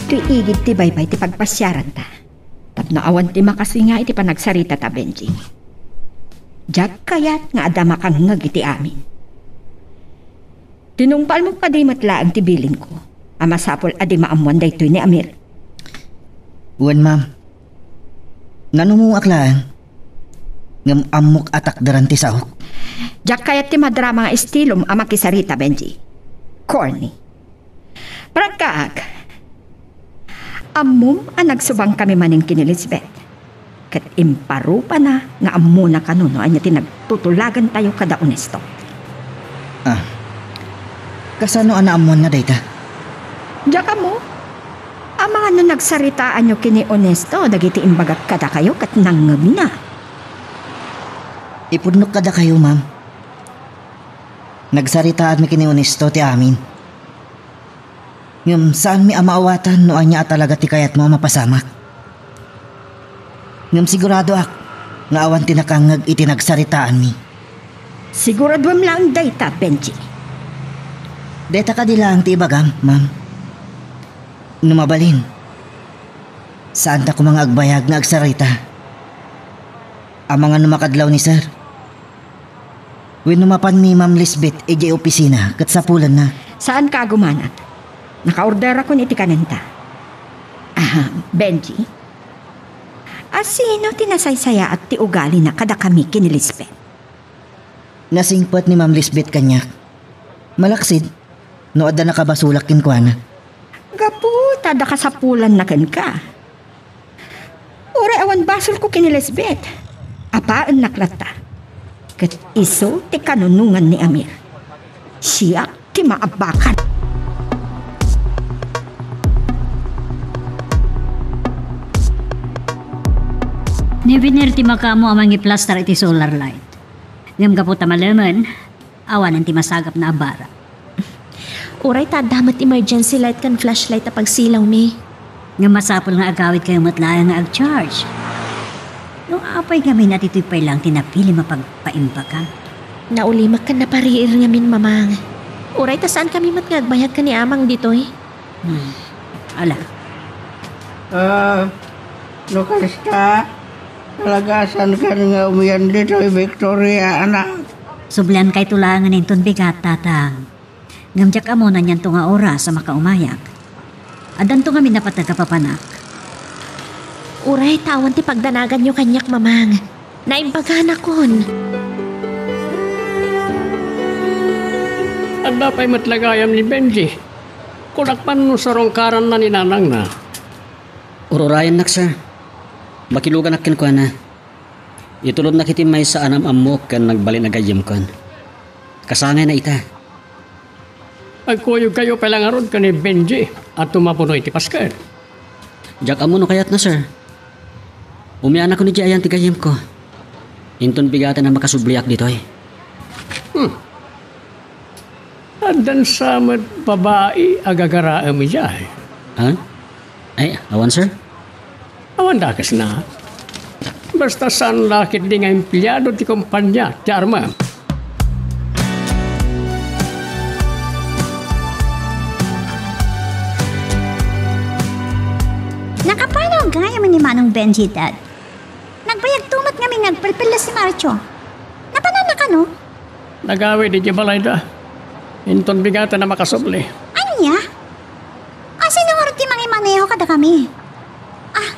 Ti igid ti baybay ti pagpasiaranta. Tapno awan ti makasinga iti panagsaritata, Benji. Diak kayat nga adda makangngeg iti amin. Tinungpalmo kadi met laeng ti bilinko a masapul a di maammoan daytoy ni Amir? Wen, ma'am. Nanumoak laeng, ngem ammok a takderan ti saok. Diak kayat ti madrama nga estilom a makisarita, Benji. Corny. Prangkaak, ammom a nagsubangkami manen ken ni Lisbeth. Ket imparupana nga ammona kano no ania ti nagtutulagantayo kada Onesto. Ah, kasano a naammoanna dayta? Diak ammo. Amangan no nagsaritaanyo ken ni Onesto dagiti imbagak kadakayo ket nangngegna. Ipudnok kadakayo, ma'am. Nagsaritaanmi ken ni Onesto ti amin. Ngem saanmi a maawatan no ania a talaga ti kayatmo a mapasamak. Ngem siguradoak nga awan ti nakangngeg iti nagsaritaanmi. Siguraduem laeng dayta, Benji. Dayta kadi laeng ti ibagam, ma'am? No mabalin, saanta koma nga agbayag nga agsarita. Amangan no makadlaw ni Sir. Wenno mapan ni Ma'am Lisbeth idiay opisina ket sapulenna. Saanka a gumanat. Nakaorderakon iti kanenta. Ah, Benji? A sino ti nasaysayaat ti ugalina kadakami ken ni Lisbeth? Nasingpet ni Ma'am Lisbeth kaniak. Malaksid no adda nakabasolak kenkuana. Gapu ta adda kasapulanna kenka. Uray awan basolko ken ni Lisbeth. Apaennak latta. Ket isu ti kanunongan ni Amir. Siak ti maabakan. Ni Veneer ti makaammo a mangiplastar iti solar light. Ngem gapu ta malemen, awanen ti masagapna a bara. Uray ta adda met emergency light ken flashlight a pagsilawmi. Nga masapul nga agawidkayo met laeng nga agcharge. No apay ngamin a ditoy pay laeng ti napilim a pagpaimbagam? Naulimek ken napariir ngamin, Mamang. Uray ta saankami met nga agbayag ken ni Amang ditoy. Hmm. Ala. Ah, no kasta, talaga saankan nga umian ditoy, Victoria, anak? Subliankayto laengen inton bigat, Tatang. Ngem diak ammo no anianto nga oras a makaumayak. Addanto ngamin a pateg a papanak. Uray ta awan ti pagdanaganyo kaniak, Mamang. Naimbaganakon. Adda pay met la gayam ni Benji. Kunak man no sarungkaranna ni nanangna. Ururayennak, sir. Makiluganak kenkuana. Itulodnak iti maysa a nam-ammok ken nagbalin a gayyemkon. Kasangayna ita. Agkuyogkayo pay la ngarud ken ni Benji a tumapuno iti pasken. Diak ammo no kayatna, sir. Umianakon idiay ayan ti gayyemko. Inton bigaten a makasubliak ditoy. Hmm. Addan sa met babai a gagaraem idiay. Ha? Ay, awan, sir. Awan dakesna. Basta saan la ketdi nga empleado ti kompania ti armam. Nakapanaw gayam ni Manong Benji, Dad. Nagbayagto met ngamin nga agpelpelles ni Marichu. Napananna kano? Nagawid idiay balayda. Inton bigaten a makasubli. Ania? A, sino ngarud ti mangimaneho kadakami? Ah,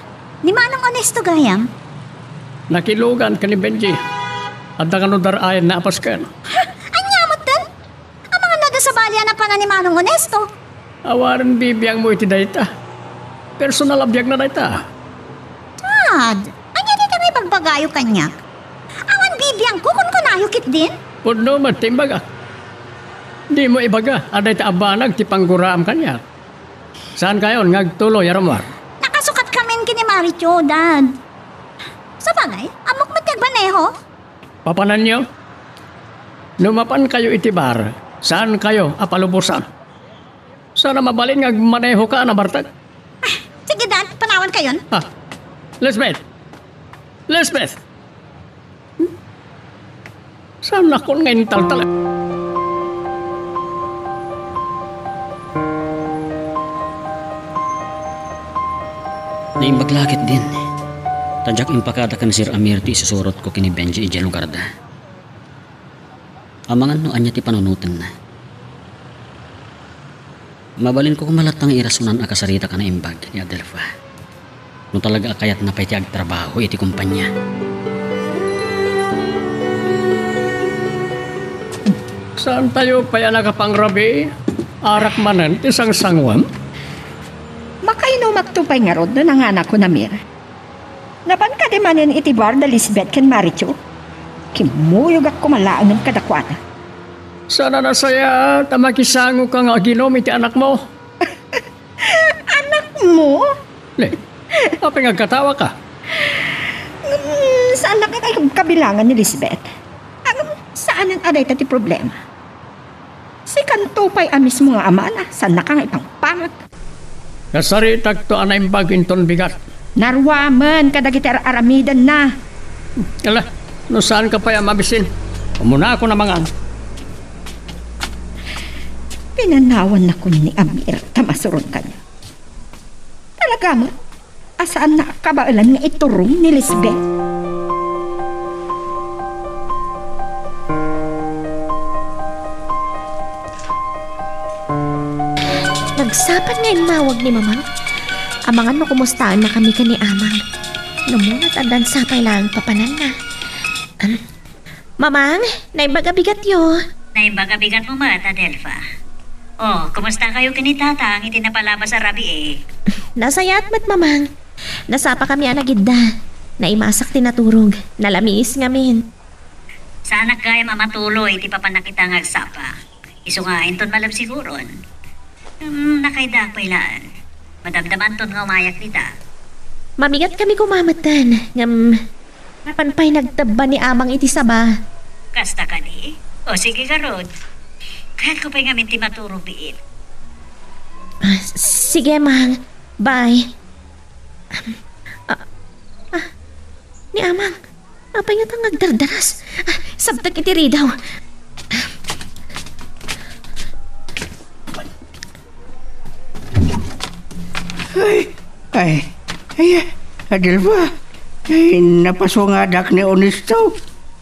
ni Manong Onesto gayam? Nakilugan ken ni Benji. Adda kano dar-ayanna a pasken. Ha? Ania metten? Amangan no adda sabali a napanan ni Manong Onesto? Awanen bibiangmo iti dayta. Personal a biagna dayta. Tad, ania dayta nga ibagbagayo kaniak? Awan bibiangko, kunkunayo ketdin? Pudno met ti imbagak. Dimo ibaga a dayta a banag ti pangguraam kaniak. Saankayon nga agtuloy a rummuar? Nakasukat kamin ken ni Marichu, Dad. Sabagay, ammok met ti agmaneho. Papananyo? No mapankayo iti bar, saankayo a palubosan. Saan a mabalin nga agmanehoka a nabartek? Ah, sige, Dad, panawankayon. Ah, Lisbeth! Lisbeth! Saannakon nga intaltalek. Naimbag la ketdin. Ta diak impakada ken Sir Amir ti isusurotko ken ni Benji idiay lugarda. Amangan no ania ti panunotenna. Mabalinko koma latta nga irasonan a kasaritak a naimbag ni Adelfa. No talaga a kayatna pay ti agtrabaho iti kompania. Saantayo pay a nakapangrabii? Arak manen ti sangsanguem? Makainumakto pay ngarud no nanganakon, Amir? Napan kadi manen iti bar da Lisbeth ken Marichu? Kimmuyogak koma laengen kadakuada. Saan a nasayaat a makisangoka nga aginum iti anakmo? Anakmo? Ne, apay nga agkatawaka? Mm, saannak nga kabilangan ni Lisbeth. Ngem saanen a dayta ti problema. Sikanto pay a mismo nga amana, saannaka nga ipangpangak. Kasaritakto a naimbag inton bigat. Naruamen kadagiti ar-aramidenna. Ala, no saanka pay a mabisin, umunakon a mangan. Pinanawannakon ni Amir ta masuron kaniak. Talaga met a saanna a kabaelan nga iturong ni Lisbeth. Nagsapay nga immawag ni Mamang. Amangan no kumustaennakami ken ni Amang. Ngem no addan sapay laeng papananna. Am, Mamang, naimbag a bigatyo. Naimbag a bigatmo met, Adelfa. Oh, kumustakayo ken ni Tatang iti napalabas a rabii? Nasayaat met, Mamang. Nasapakami a nagidda. Naimasak ti naturog. Nalamiis ngamin. Saanak gayam a matuloy ti papanakita nga agsapa. Isu nga inton malem siguron. Hmm, nakaidaak pay laeng. Madamdamanton nga umayak dita. Mamigat kami kumametten, ngem napan pay nagtebba ni Amang iti saba. Kasta kadi? O sige, garud. Kayatko pay ngamin ti maturog biit. Ah, sige, Mang. Bye. Ah, ah, ni Amang. Apay nga ta nga agdardaras? Ah, sabtek iti ridaw. Ay, ay, ay, Adelfa. Ay, napasuangadak ni Onesto.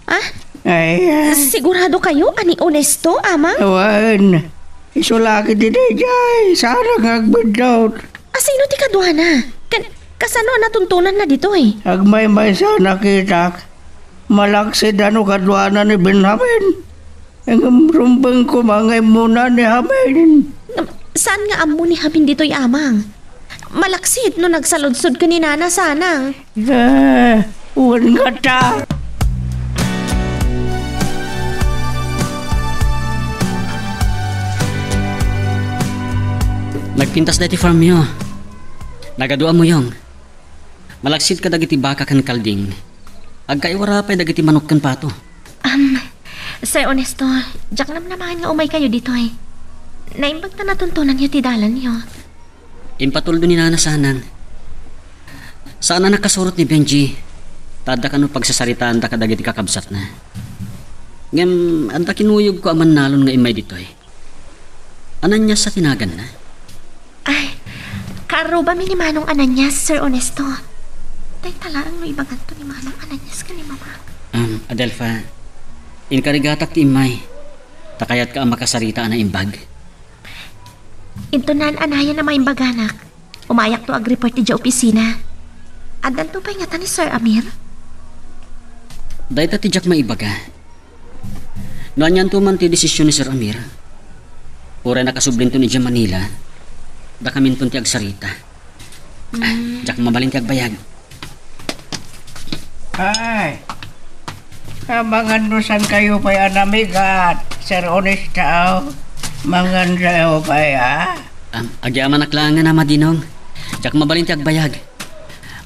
Ah? Ay, ah. Sigurado kayo a ni Onesto, Amang? Awan. Isu la ket ti daydiay. Saan nga agbidlot? Asino ti kaduana? Ken kasano a natuntonanna ditoy? Agmaymaysa a nakitak. Malaksid a no kaduana ni Benjamin. Ngem rumbeng koma nga immuna ni Jamin. Ngem saan nga ammo ni Jamin ditoy, Amang? Malaksid no nagsaludsod ken ni Nana Sanang. Ah, wen ngata. Nagpintas daytoy farmyo. Nagadu a muyong. Malaksid kadagiti baka ken kalding. Agkaiwara pay dagiti manok ken pato. Am, Sir Ernesto, diak namnamaen nga umaykayo ditoy. Naimbag ta natuntonanyo ti dalanyo. Impatuldo ni Nana Sanang. Saan a nakasurot ni Benji, ta adda kano pagsasaritaanda kadagiti kakabsatna. Ngem adda kinuyogko a mannalon nga immay ditoy. Ananias a ti naganna? Ay, kaarrubami ni Manong Ananias, Sir Ernesto. Dayta laeng no ibaganto ni Manong Ananias ken ni Mama. Um, Adelfa, inkarigatak ti immay. Ta kayatka a makasarita a naimbag. Inton naan-anayan a maimbaganak, umayakto agreport idiay opisina. Addanto pay ngata ni Sir Amir? Dayta ti diak maibaga. No anianto man ti desisyon ni Sir Amir, uray nakasublinton idiay Manila, dakaminton ti agsarita. Ah, mm. Diak mabalin ti agbayag. Ay, amangan no saan kayo pay a namigat, Sir Ernesto. Mangan kayo pay, ah? Am, agyamanak laengen, Ama Dinong. Diak mabalin ti agbayag.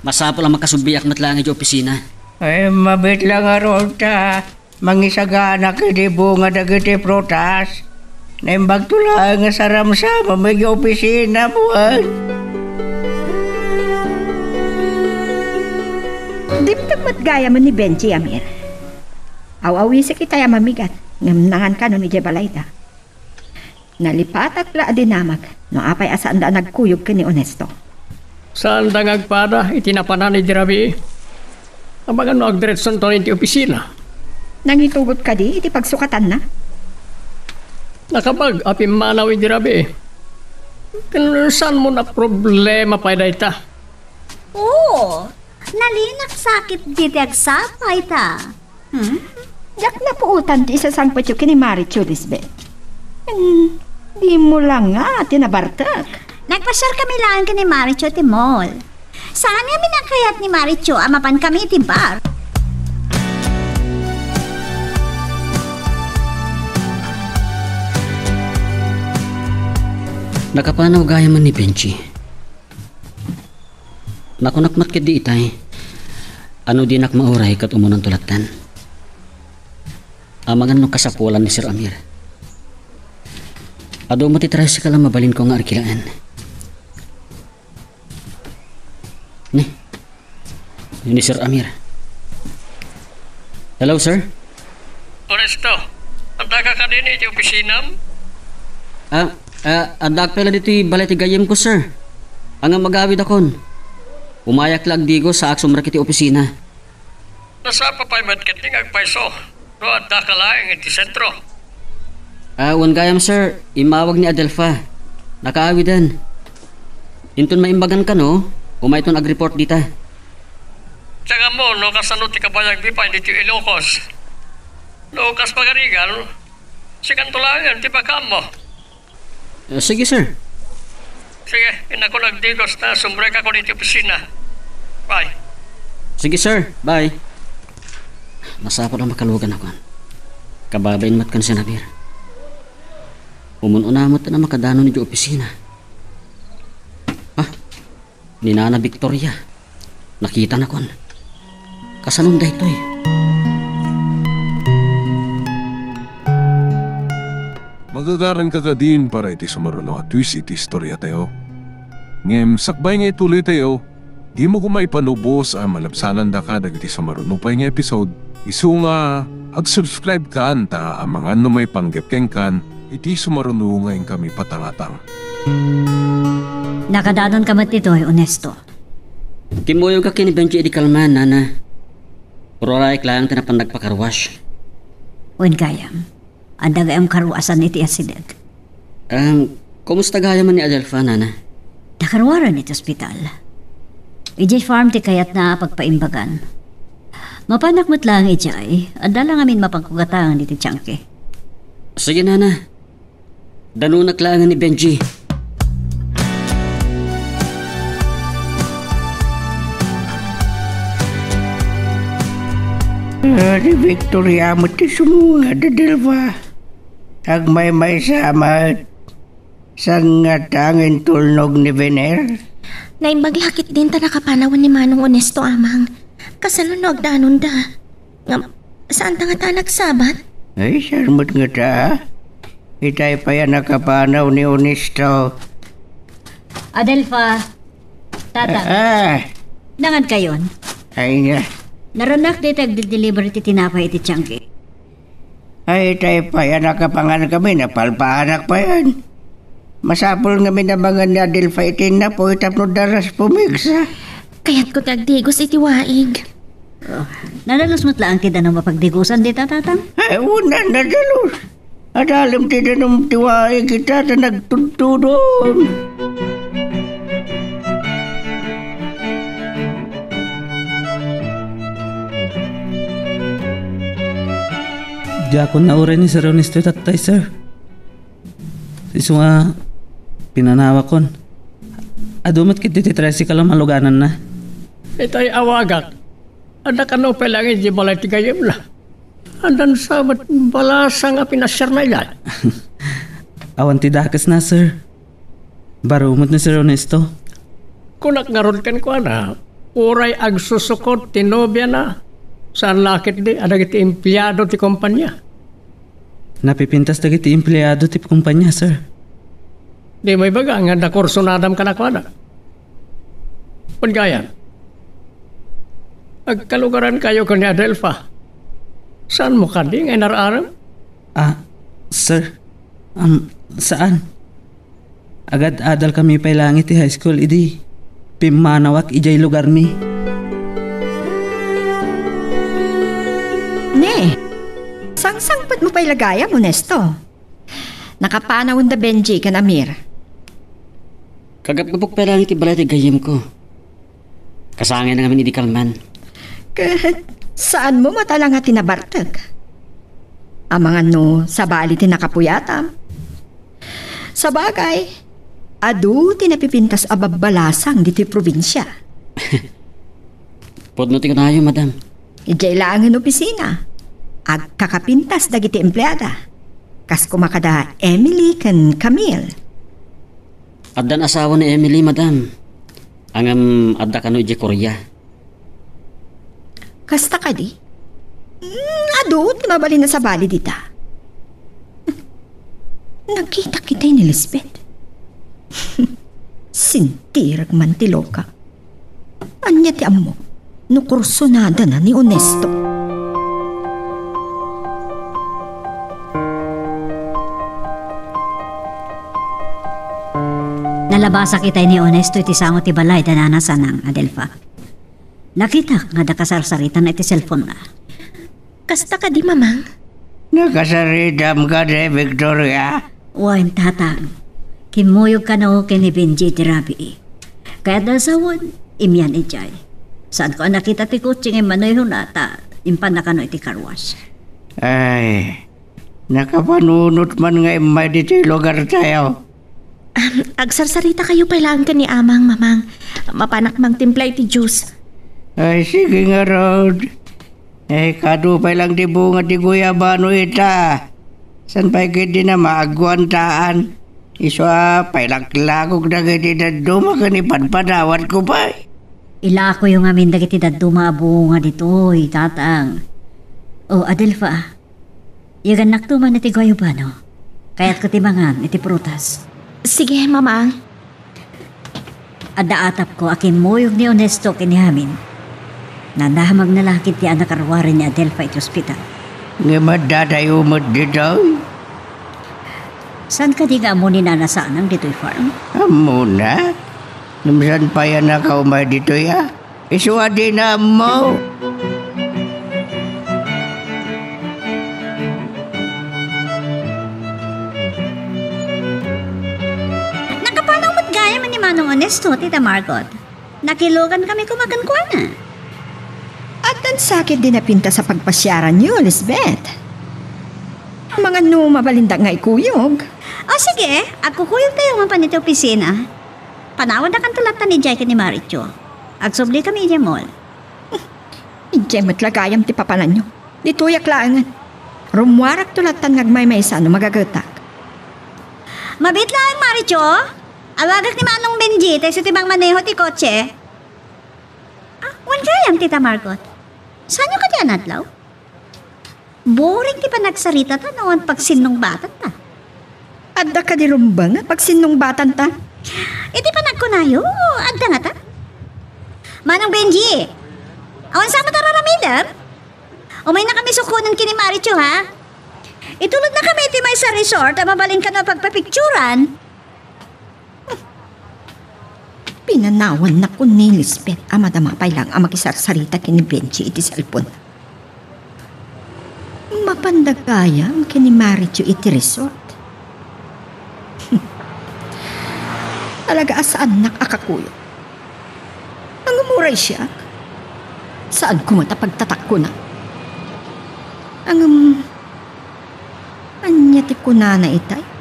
Masapul a makasubbiak met laeng idiay opisina. Ay, mabiit la ngarud ta mangisagana iti bunga dagiti prutas. Naimbagto laeng nga saramsamem idiay opisina, wen. Dimteng met gayam ni Benji, Amir. Aw-awisek itay a mamigat, ngem nangan kanon idiay balayda. Nalipatak la a dinamak no apay a saanda a nagkuyog ken ni Ernesto. Saanda nga agpada iti napanan idi rabii. Amangan no agdiretsonto iti opisina. Nangitugot kadi iti pagsukatanna? Nakabag a pimmanaw idi rabii. Ken saanmo a problema pay dayta? Oo, nalinak sakit diti agsapa ita. Hmm? Diak napuotan ti isasangpetyo ken ni Marichu, Lisbeth. Hmm, dimo la nga ti nabartek. Nagpasiarkami laeng ken ni Marichu iti mall. Saan ngamin a kayat ni Marichu a mapankami iti bar. Nakapanaw gayam ni Benji. Nakunak met ketdi itay, a no dinak mauray ket umunanto lattan. Amangan no kasapulan ni Sir Amir. Adu met ti tricycle a mabalinko nga arkilaen. Ni, ni Sir Amir. Hello, sir. Ernesto, addaka kadin iti opisinam? Ah, ah, addaak pay la ditoy balay ti gayyemko, sir. Ngem agawidakon. Umayak la agdigos saak sumrek iti opisina. Nasapa pay met ketdi nga agpayso no addaka laeng iti sentro. Ah, wen gayam, sir, immawag ni Adelfa. Nakaawiden. Inton maimbagan kano, umayton agreport dita. Diak ammo no kasano ti kabayagmi pay ditoy Ilocos. No kas pagarigan, sikanto laengen ti makaammo. Eh, sige, sir. Sige, innakon agdigos ta sumrekakon iti opisina. Bye. Sige, sir. Bye. Masapul a makaluganakon. Kababain met ken Senabir. Umun-una met a makadanon idiay opisina. Ah, ni Nana Victoria. Nakitanakon. Kasanon daytoy? Magagaranka kadin para iti sumaruno a twist iti istoriatayo. Ngem sakbay nga ituloytayo, dimo koma ipanubos a malabsanandaka dagiti sumaruno pay nga episode, isu nga ag-subscribe kan ta amangan no maipanggep kenkan iti sumaruno nga inkami patangatang. Nakadanonka met ditoy, Onesto. Kimmuyogak ken ni Benji idi kalman, Nana. Uray laeng ti napan nagpakarwash. Wen gayam. Adda gayam karwasan iti asideg. Em, kumusta gayam ni Adelfa, Nana? Nakaruaren iti ospital. Idiay farm ti kayatna a pagpaimbagan. Mapanak met laeng idiay, adda la ngamin mapankugatangan iti tiangki. Sige, Nana. Danonak laeng ni Benji. Ah, ni Victoria met ti sumungad, Adelfa. Agmaymaysa met. Saan ngata nga intulnog ni Vener? Naimbag la ketdin ta nakapanawen ni Manong Onesto, Amang. Kasano no agdanonda? Ngem, saanda ngata a nagsabat? Ay, saan met ngata? Itay pay a nakapanaw ni Onesto. Adelfa, Tatang, Ah, nangan kayon? Ay, nga. Narunak dita agdi-deliver ti tinapay iti tiangki. Ay, itay pay a nakapangan kami, napalpaanak payen. Masapul ngamin a mangan ni Adelfa iti innapuy tapno daras pumigsa. Kayatko ti agdigos iti waig. Oh, nadalus met laeng ti danum a pagdigosan dita, Tatang? Ay, wen, nadalus. Adalem ti danum ti waig ita ta nagtudtudon. Diakon nauray ni Sir Ernesto tattay, sir. Isu nga pinanawakon. Adu met ketdi ti tricycle a malugananna. Itay awagak. Adda kano pay laeng idiay balay ti gayyemna. Addan sa met balasang a pinasiarna idiay. Awan ti dakesna, sir. Baro met ni Sir Ernesto. Kunak ngarud kenkuana, uray agsusukod ti nobiana, saan la ketdi a dagiti empleado ti kompania. Napipintas dagiti empleado ti kompania, sir. Dimo ibaga nga adda kursunadam kadakuada. Wen gayam, agkalugarankayo ken ni Adelfa. Saanmo kadi nga inar-arem? Ah, sir, um, saan. Agad-adalkami pay laeng iti high school idi pimmanawak idiay lugarmi. Ne, sangsangpetmo pay la gayam, Onesto. Nakapanawenda Benji ken Amir. Kagapgapok pay laeng iti balay ti gayyemko. Kasangayna ngamin idi kalman. Ket saanmo met a la nga ti nabartek? Amangan no sabali ti nakapuyatam. Sabagay, adu ti napipintas a babbalasang ditoy probinsia. Pudno ti kunayo, madam. Idiay laengen opisina, agkakapintas dagiti empleada. Kas koma kada Emily ken Camille. Addan asawa ni Emily, madam. Ngem adda kano idiay Korea. Kasta kadi? Mm, adu ti mabalin a sabali dita. Nagkita ketdi ni Lisbeth. Sintirek man ti loka. Ania ti ammok no kursunadana ni Onesto? Nalabasak itay ni Onesto iti sango ti balay da Nana Sanang, Adelfa. Nakitak nga adda kasarsaritana iti cellphone-na. Kasta kadi, Mamang? Nakasaritam kadi, Victoria? Wen, Tatang. Kimmuyog kano ken ni Benji iti rabii. Kayatna a sawen, immian idiay. Saanko a nakita ti kotse nga immanehona ta impanna kano iti car wash. Ay, nakapanunot man nga immay ditoy lugartayo. Um, agsarsaritakayo pay laeng ken ni Amang, Mamang. Mapanak mangtimpla iti juice. Ay, sige ngarud. Eh, kadu pay lang ti bunga ti guyabano ita. Saan pay ketdi na maagwantaan? Isu a, pailaklakok dagiti dadduma ken ipadpadawatko pay. Ilakoyo ngamin dagiti dadduma a bunga ditoy, Tatang. O, Adelfa, yagannakto man iti guyabano. Kayatko ti mangan iti prutas. Sige, Mamang. Adda atapko a kimmuyog ni Ernesto ken ni Hamin. Nadamagna la ketdi a nakaruaren ni Adelfa iti ospital. Ngem addatayo met ditoy. Saan kadi nga ammo ni Nana Sanang ditoy farm? Ammona. Ngem saan pay a nakaumay ditoy a? Isu a dina ammo. Nakapanaw met gayam ni Manong Ernesto, Tita Margot. Nakilugankami koma kenkuana. Addan sakit di napintas a pagpasiaranyo, Lisbeth. Amangan no mabalindak nga ikuyog. O sige, agkukuyogtayo mapan iti opisina. Panawandakanto latta idiay ken ni Marichu. Agsublikami idiay mall. Idiay met la gayam ti papananyo. Ditoyak laengen. Rummuarakto lattan nga agmaymaysa no magagetak. Mabiit laeng, Marichu. Awagak ni Manong Benji, ta isu ti mangmaneho ti kotse. Ah, wen gayam, Tita Margot. Saanyo kadi a nadlaw? Boring ti panagsaritata no awan pagsinnungbatanta. Adda kadi rumbeng a pagsinnungbatanta? Iti panagkunayo, adda ngata. Manong Benji, awan sa met a raramidem? Umaynakami sukonen ken ni Marichu, ha? Itulodnakami iti maysa a resort a mabalin kano a pagpapicturan. Pinanawannak ni Lisbeth a madama pay laeng a makisarsarita ken ni Benji iti cellphone. Mapanda gayam ken ni Marichu iti resort. Talaga a saannak a kakuyog. Ngem uray siak, saan koma ta pagtatakkona. Ngem, ania ti kunana itay?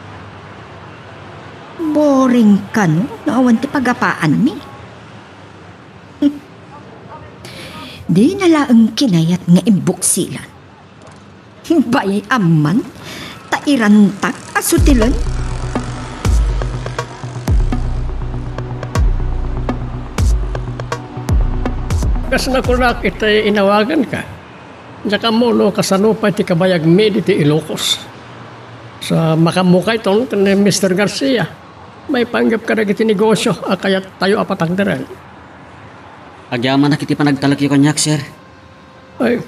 Boring kano no awan ti pagapaanmi? Dina laeng kinayat nga imbuksilan. Bay-am man, ta irantak a sutilen. Kas nakunak iti inawaganka, diak ammo no kasano pay ti kabayagmi ditoy Ilocos. Sa makammukayton ken ni Mister Garcia, maipanggep kadagiti negosio a kayattayo a patagderen. Agyamanak iti panagtalekyo kaniak, sir. Ay,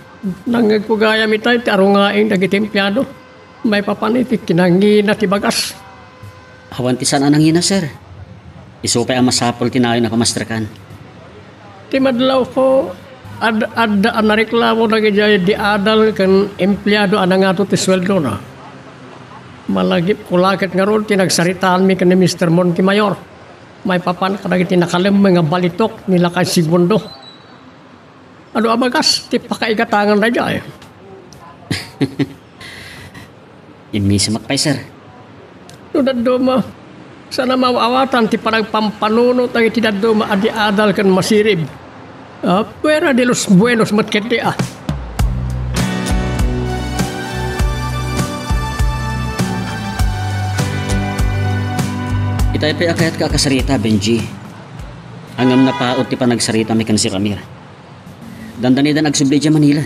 nangngegko gayam itay ti arungaing dagiti empleado. Maipapan iti kinangina ti bagas. Awan ti saan a nangina, sir. Isu pay a masapul ti nayon a pamastrekan. Ti madlawko, ad-, adda a nareklamo dagidiay di adal ken empleado a nangato ti sueldona. Malagipko la ket ngarud ti nagsaritaanmi ken ni Mister Montemayor. Maipapan kadagiti nakalemmeng a balitok ni Lakay Segundo. Adu a bagas ti pakaigatangan daydiay. Immisimak pay, sir. No dadduma, saan a maaw-awatan ti panagpampanunot dagiti dadduma a di adal ken masirib. Ah, fuera de los buenos met ketdi, ah. Itay pay a kayatka a kasarita, Benji. Ngem napaut ti panagsaritami ken Sir Amir. Dandanidan agsubli idiay Manila.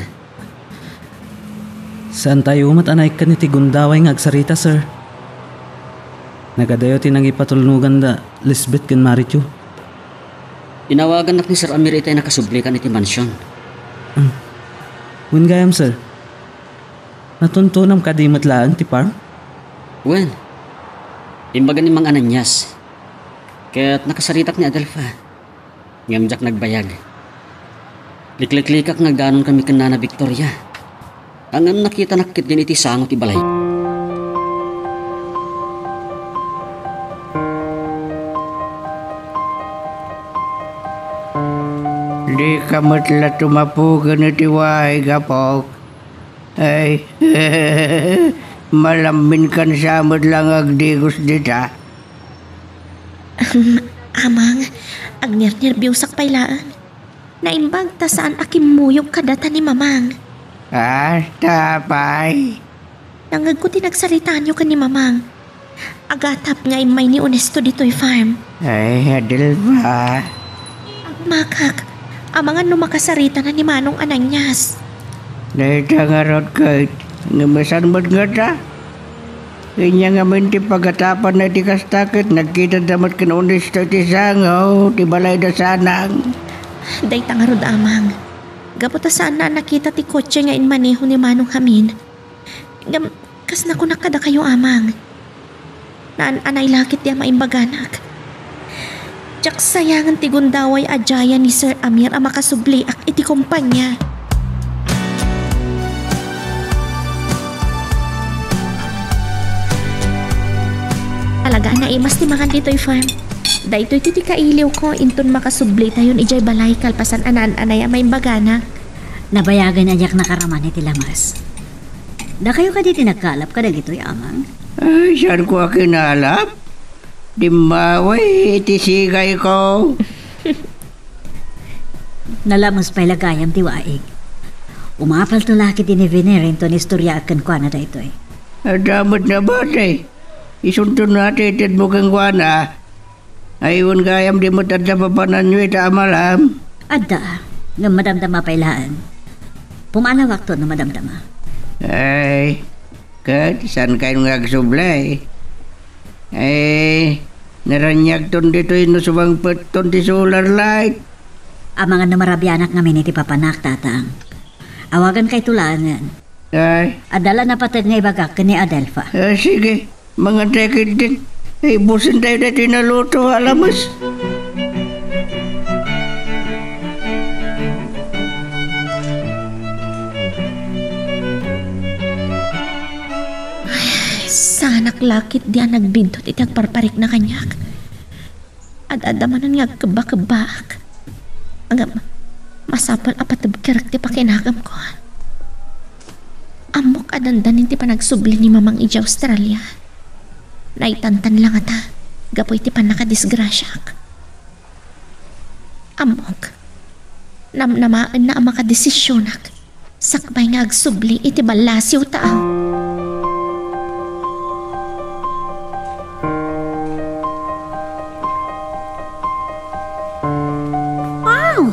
Saantayo met a naikkan iti gundaway nga agsarita, sir. Nagadayo ti nangipatulnoganda Lisbeth ken Marichu. Inawagannak ni Sir Amir itay nakasublikan iti mansion. Hmm. Wen gayam, sir. Natuntuonam kadi met laeng ti farm? Wen, imbaga ni Mang Ananias. Ket nakasaritak ni Adelfa. Ngem diak nagbayag. Likliklikak nga agdanonkami ken Nana Victoria. Ngem nakitanak ketdin iti sango ti balay. Dika met la tumapugen iti waig, apok. Ay, malamminkan sa met la nga agdigos dita. Ahem, Amang, agnernerbiosak pay laeng. Naimbag ta saan a kimmuyog kadata ni Mamang. Hasta pay. Nangngegko ti nagsaritaanyo ken ni Mamang. Agatap nga immay ni Onesto ditoy farm. Ay, Adelfa. Agmakak, amangan no makasaritana ni Manong Ananias. Dayta ngarud, Kate, ngem saan met ngata? Ania ngamin ti pagatapanna iti kasta ket nagkitada met ken Onesto iti sango ti balayda sanang. Dayta ngarud, Amang. Gapu ta saanna a nakita ti kotse nga immaneho ni Manong Jamin. Ngem, kas nakunak kadakayo, Amang, naan-anay la ketdi a maimbaganak. Diak sayangen ti gundaway a diayan ni Sir Amir a makasubliak iti kompania. Talaga a naimas ti mangan ditoy farm. Daytoy ti, ti kailiwko inton makasublitayon idiay balay kalpasan a naan-anay a maimbaganak. Nabayagen a diak nakaraman iti lamas. Dakayo kadi ti nagkalap kadagitoy, Amang? Ay, saanko a kinalap? Dimmaway iti sigayko. Nalames pay la gayam ti waig. Umapalto la ketdi ni Vener inton istoryaak kenkuana daytoy. Adda met nabati. Isunto no a ti itedmo kenkuana. Ay, wen gayam di met adda papananyo ita a malam? Adda, ngem madamdama pay laeng. Pumalawakto no madamdama. Ay, ket saan kayo nga agsubli? Ay, naraniagton ditoy no sumangpetton ti solar light. Amangan no marabianak ngamin iti papanak, Tatang. Awagan kayto laengen. Ay. Adda la napateg nga ibagak ken ni Adelfa. Ah, sige. Mangan tayo ketdin. Ibusen tayo daytoy naluto a lames. Ay, saanak la ketdi a nagbidtot iti agparparikna kaniak. Ad-adda manen nga agkebba-kebbaak. Ngem, masapul a patebkerek ti pakinagamko. Ammok a dandanin ti panagsubli ni Mamang idiay Australia. Naitantan la ngata, gapu iti pannakadisgrasiaak. Ammok, namnamaenna a makadesisionak. Sakbay nga agsubli iti ballasiwta. Wow!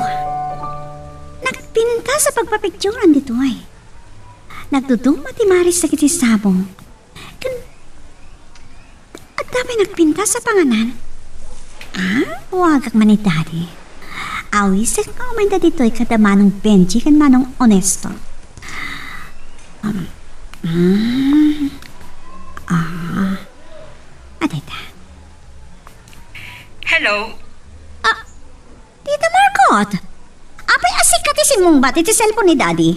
Nagpintas a pagpapicturan ditoy. Nagduduma ti Maris dagiti sabong. Ken, adda pay nagpintas a panganan? Ah, awagak man ni Daddy. Awisenko nga umayda ditoy kada Manong Benji ken Manong Onesto. Um, mm, ah, adayta. Hello? Ah, Tita Margot, apay a sika ti simmungbat iti cellphone ni Daddy?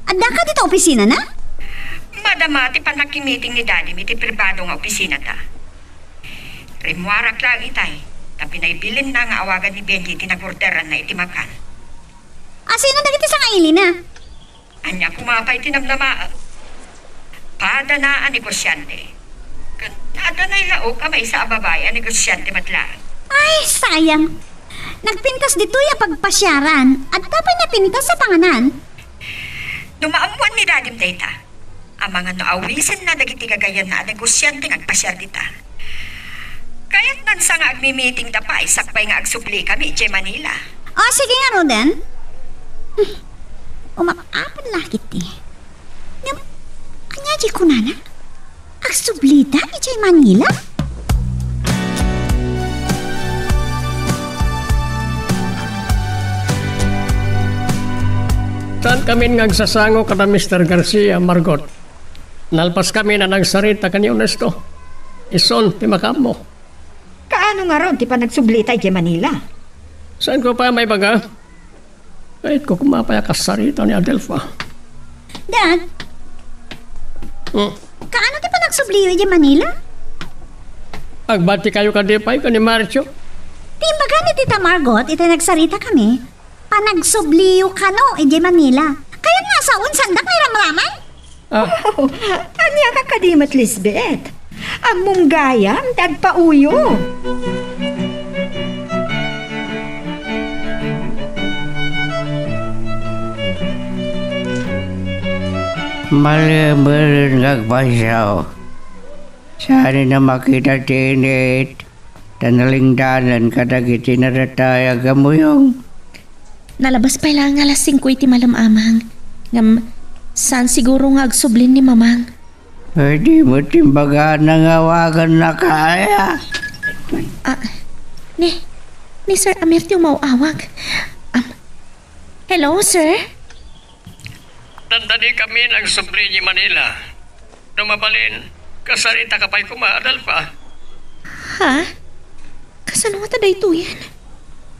Addaka dita opisinana? Madama ti pannakimiting ni Daddy iti pribado nga opisinata. Rimmuarak laeng itay, ta pinaybilinna nga awagan ni Benji ti nagorderanna iti makan. A, sino dagiti sangailina? Ania koma pay ti namnamaem? Padana a negosiante. Ket adda nailaok a maysa a babai a negosiante met laeng. Ay, sayang. Nagpintas ditoy a pagpasiaran. Adda pay napintas a panganan. No maammoan ni Dadim dayta, amangan no awisenna dagiti gagayyemna a negosiante nga agpasiar dita. Kayatnan sa nga agmimitingda pay sakbay nga agsublikami idiay Manila. O, sige ngaruden. Hmm. Umap-apan la ketdi. Ngem, ania ti kunana? Agsublida idiay Manila? Saankamin nga agsasango kada Mister Garcia, Margot. Nalpaskamin a nagsarita ken ni Onesto. Isun ti makaammo. Kaano ngarud ti panagsublita idiay Manila? Saanko pay maibaga? Kayatko koma pay a kassarita ni Adelfa. Dad, Hmm. Kaano ti panagsubliyo idiay Manila? Agbatikayo kadi pay ken ni Marcio? Ti imbaga ni Tita Margot iti nagsaritakami, panagsubli kano idiay Manila. Kayatna a saon, saandak nga iramraman? Ah. Oh, ania ka kadi met, Lisbeth? Ammom gayam ti agpauyo. Malemelen nga agpasiaw. Saan a makita ti init, ta nalingdanan kadagiti nadatay a gamuyong. Nalabas pay laeng nga alas singko iti malem, Amang. Ngem, saan siguro nga agsubli ni Mamang. Ay, di mo timbagana nga awaganna kaya? Ah, ni, ni Sir Amir ti umaw-awag. Am, hello, sir? Dandani kami nga agsubli idiay Manila. No mabalin, kasarita ka pay koma, Adelfa. Ha? Kasano ta daytoyen?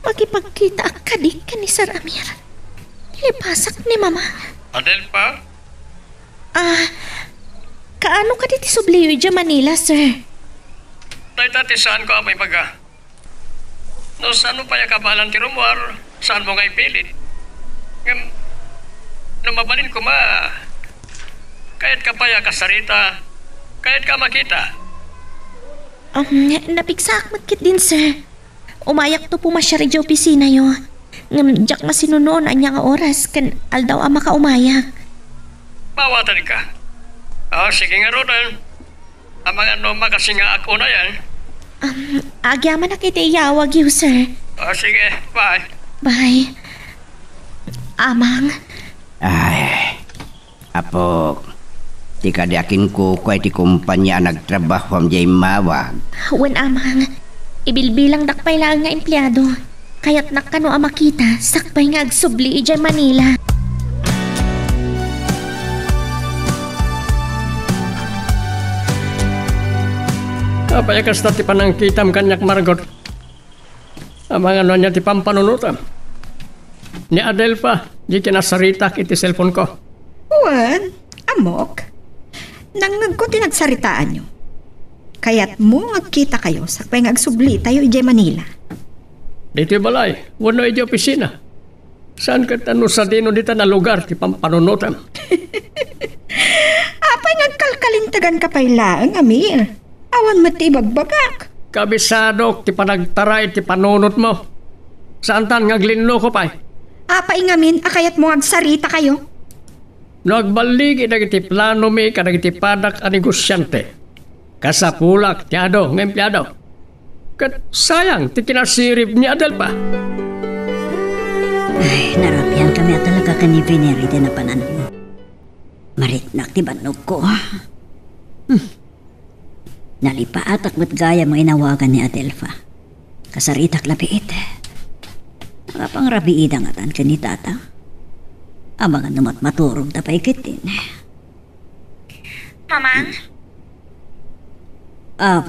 Makipagkitaak kadi ken ni Sir Amir. Lipasak ni Mama. Adelfa? Ah, kaano kadi ti subliyo idiay Manila, sir? Dayta ti saanko a maibaga. No saanmo pay a kabaelan ti rummuar, saanmo nga ipilit. Ngem, no mabalin koma, kayatka pay a kasarita, kayatka a makita. Um, napigsaak met ketdin, sir. Umayakto pumasiar idiay opisinayo. Ngem diak masinuno no ania nga oras ken aldaw a makaumayak. Maawatanka. Ah, sige ngaruden. Amangan no makasingaak unayen. Um, agyamanak iti iyawagyo, sir. Ah, sige, bye. Bye. Amang. Ay, Apok, ti kadi a kinkukua iti kompania a nagtrabahuam diay immawag. Wen, Amang. Ibilbilangdak pay laeng nga empleado. Kayatnak kano a makita sakbay nga agsubli idiay Manila. Apay a kasta ti panangkitam kaniak, Margot? Amangan no ania ti pampanunotam. Ni Adelfa, di kinasaritak iti cellphone-ko. Wen, ammok. Nangngegko ti nagsaritaanyo. Kayatmo nga agkitakayo sakbay nga agsublitayo idiay Manila. Ditoy balay, wenno idiay opisina. Saan ket no sadino dita a lugar ti pampanunotam? Apay nga agkalkalinteganka pay laeng, Amir? Awan met ti ibagbagak. Kabisadok ti panagtaray ti panunotmo. Saantan nga aglinloko pay. Apay ngamin a kayatmo nga agsarita kayo? No agballigi dagiti planomi kadagiti padak a negosiante, kasapulak ti adu nga empleado. Ket sayang ti kinasirib ni Adelfa. Ay, narabiankami a talaga ken ni Viner iti napananmo. Mariknak ti bannogko. Hmm. Nalipaatak met gayam nga inawagan ni Adelfa. Kasaritak la biit. Nakapangrabiida ngatan ken ni Tata. Amangan no mat-, maturogda pay ketdin. Mamang? Ah,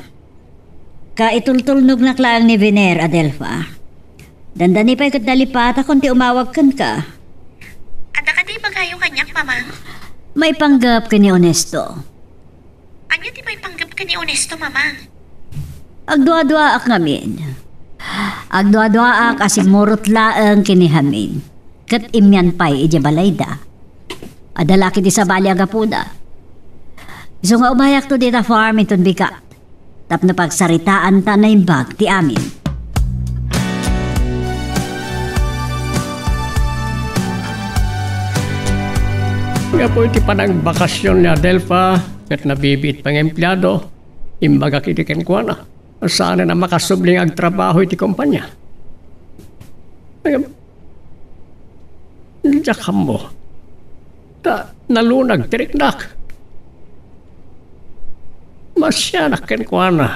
kaitultulnognak laeng ni Viner, Adelfa. Dandani pay ket nalipaatakon ti umawag kenka. Adda kadi ibagayo kaniak, Mamang? Maipanggep ken ni Onesto. Ania ti maipanggep ken ni Onesto, Mamang? Agduaduaak ngamin. Agduaduaak a simmurot laeng ken ni Hamin. Ket immian pay idiay balayda. Adda la ket ti sabali a gapuna. Isu nga umayakto dita farm inton bigat. Tapno pagsaritaanta a naimbag ti amin. Gapu iti panangbakasyon ni Adelfa, ket nabibiit pay nga empleado, imbagak idi kenkuana a saanen a makasubli nga agtrabaho iti kompania. Ngem, diak ammo. Ta nalunag ti riknak. Maasianak kenkuana.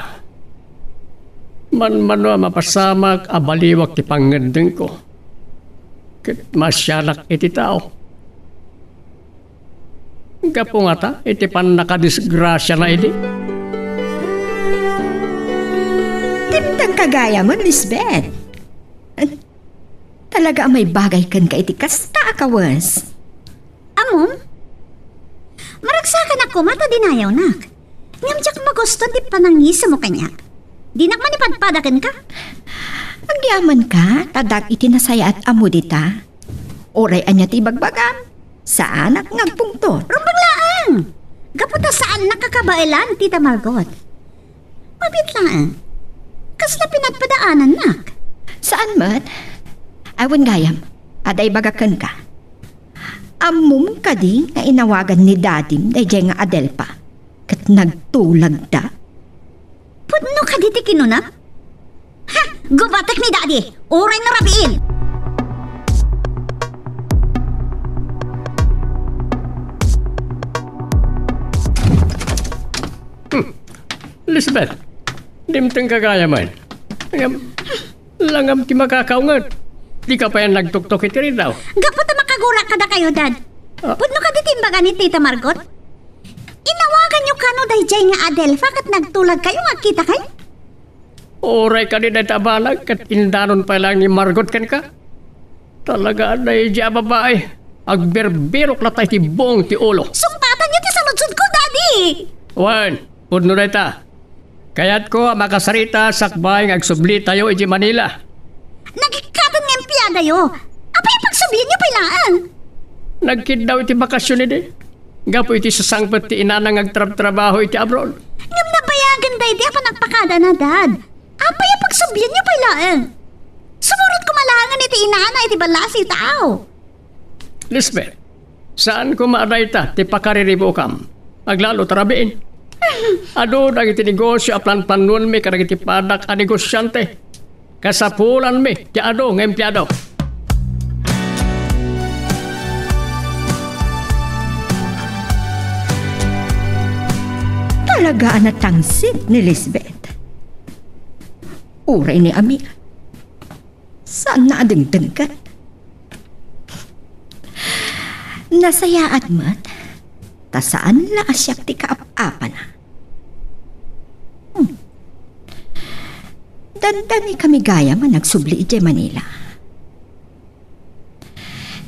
Manmano a mapasamak a baliwak ti pangngeddengko. Ket maasianak iti tao. Gapu ngata iti pannakadisgrasiana idi. Dimteng ka gayam, Lisbeth. Talaga a maibagay kenka iti kasta a kawes. Ammom, maragsakanak koma ta dinayawnak. Ngem diak magusto ti panangisemo kaniak. Dinak manipadpada kenka. Agyamanka, ta dagiti nasayaat ammo dita. Uray ania ti ibagbagam, saanak nga agpungtot. Rumbeng laeng! Gapu ta saannak a kabaelan, Tita Margot. Mabiit laeng. Kasla pinagpadaanannak. Saan met? Awan gayam. Adda ibagak kenka. Ammom kadi nga inawagan ni Dadim daydiay nga Adelfa ket nagtulagda? Pudno kadi ti kinunam? Ha! Gubatek ni Dadi! Uray no rabiin! Hmm. Lisbeth, dimteng ka gayam. Ngem, langam ti makakaunget. Dika pay nagtuktok iti ridaw. Gapu ta makagura kadakayo, Dad. Ah. Pudno kadi ti imbaga ni Tita Margot? Inawaganyo kano daydiay nga Adelfa ket nagtulagkayo nga agkitakayo? Uray kadi dayta a banag ket indanon pay laeng ni Margot kenka? Talaga, daydiay a babai, agbirbirok latta iti buong ti ulo. Sungpatanyo ti saludsodko, Daddy! Wen, pudno dayta. Kayatko a makasarita sakbay nga agsublitayo idiay Manila. Nagikkaten nga empleyadayo. Apay a pagsublienyo pay laeng? Nagkiddaw iti bakasion idi. Gapu iti sasangpet ti inana nga agtrabtrabaho iti abroad. Ngem nabayagen daydi a panagpakadana, Dad. Apay a pagsublienyo pay laeng? Sumurot koma laengen iti inana iti ballasiw tao. Lisbeth, saan koma a dayta ti pakariribukam. Aglalo ta rabiin. Adu dagiti negosio a planplanoenmi kadagiti padak a negosiante. Kasapulanmi ti adu nga empleado. Talaga a natangsit ni Lisbeth. Uray ni Amir, saanna a dengdenggen. Nasayaat met, ta saan la a siak ti kaap-apana. Hmm. Dandani kami gayam a nagsubli idiay Manila.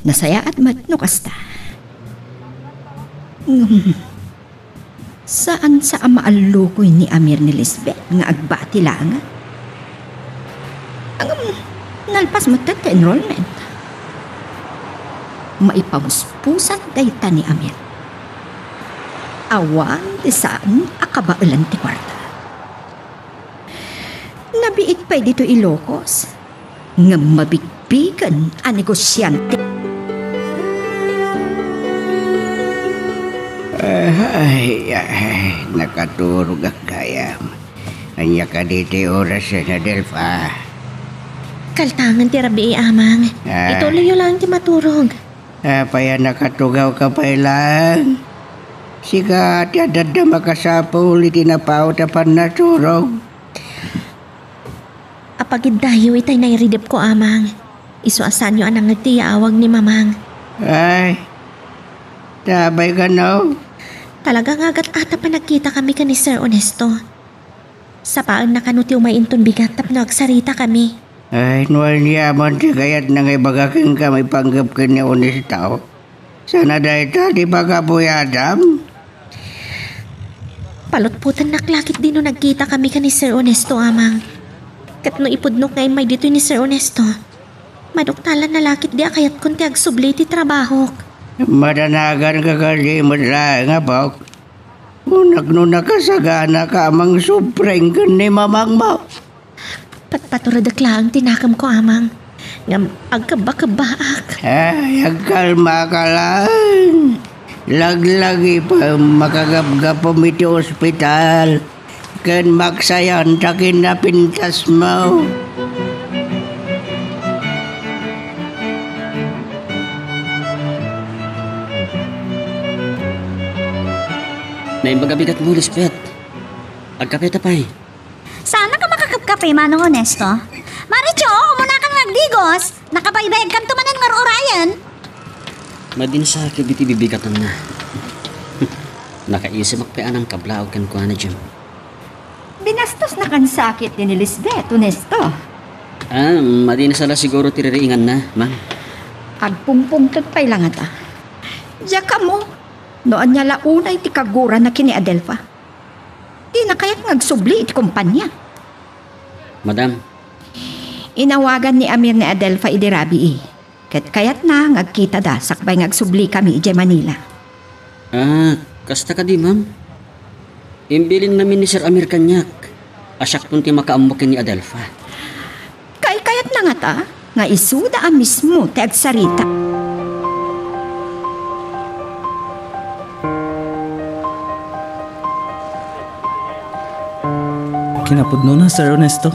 Nasayaat met no kasta. Ngem, saan sa a maallukoy ni Amir ni Lisbeth nga agbati laengen. Ngem, nalpas met ti enrollment. Maipamuspusan dayta ni Amir. Awan ti saan a kabaelan ti kuarta. Nabiit pay ditoy Ilocos, ngem mabigbigen a negosiante. Ay, ay, nakaturogak gayam. Ania kadi ti oras, Adelfa? Kaltangan ti rabii, Amang. Ah. Ituloyyo laeng ti maturog. Apay a nakatugawka pay laeng? Sika ti adda makasapul iti napaut a pannaturog. Apagiddayo itay nairidepko, Amang. Isu a saanyo a nangngeg ti yaawag ni Mamang. Ay, ta apay kano? Talaga nga agat-atap a nagkitakami ken ni Sir Ernesto. Sapaenna kano ti umay inton bigat tapno agsaritakami. Ay, no aniaman ti kayatna nga ibaga kenka maipanggep ken ni Ernesto? Sana dayta ti pagabuyadam? Palutpotennak la ketdi no nagkitakami ken ni Sir Ernesto, Amang. Ket no ipudnok nga immay ditoy ni Sir Ernesto, maduktalanna la ketdi a kayatkon ti agsubli iti trabahok. Madanaganka kadi met laeng, apok? Kunak no nakasaganaka a mangsubring ken ni mamangmo. Patpaturedek laeng ti nakemko, Amang, ngem agkebba-kebbaak. Ay, agkalmaka laeng. Laglagipem, makagapgapem iti ospital ken maksayan ta kinapintasmo. Naimbag a bigatmo, Lisbeth. Agkapeta pay. Saannak a makakapkape, Manong Ernesto? Maricho, umunakan nga agdigos. Nakabaybayagkanto manen nga ur-urayen. Madi nasakit iti bibigatanna. Nakaisimak pay a nangkablaawak kenkuana, Jim. Binastos na kan sakit ni Lisbeth, Ernesto. Ah, madi na sala siguro ti ririinganna, ma'am. Agpungpungtot pay la ngata. Diak ammo no ania la unay ti kagurana ken ni Adelfa. Dina kayat nga agsubli iti kompania. Madam. Inawagan ni Amir ni Adelfa idi rabii, ket kayatna nga agkitada sakbay nga agsublikami idiay Manila. Ah, kasta kadi, ma'am? Imbilinnamin ni Sir Amir kaniak a siakton ti makaammo ken ni Adelfa. Kaykayatna ngata nga isuda a mismo ti agsarita. Napudnona, Sir Ernesto.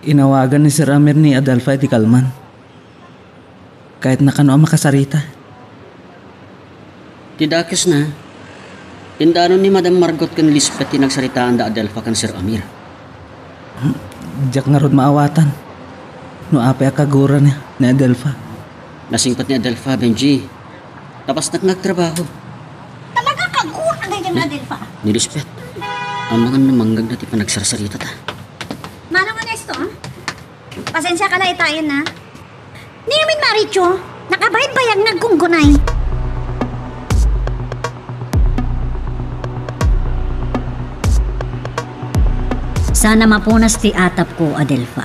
Inawagan ni Sir Amir ni Adelfa iti kalman. Kayatna kano a makasarita. Ti dakesna, indanon ni Madam Margot ken Lisbeth ti nagsaritaan da Adelfa ken Sir Amir. Diak ngarud maawatan no apay a kagura ni, ni Adelfa. Nasingpet ni Adelfa, Benji. Napasdak nga agtrabaho. Talaga, kagura dayta ni Adelfa. Ni Lisbeth. Amangan no mangnga ti panagsarsarita ta. Manong Ernesto, ah? Pasensiaka la itayen, ah. Ni amin, Maricho, nakabaybayag nga aggunggunay. Saan a mapunas ti atapko, Adelfa.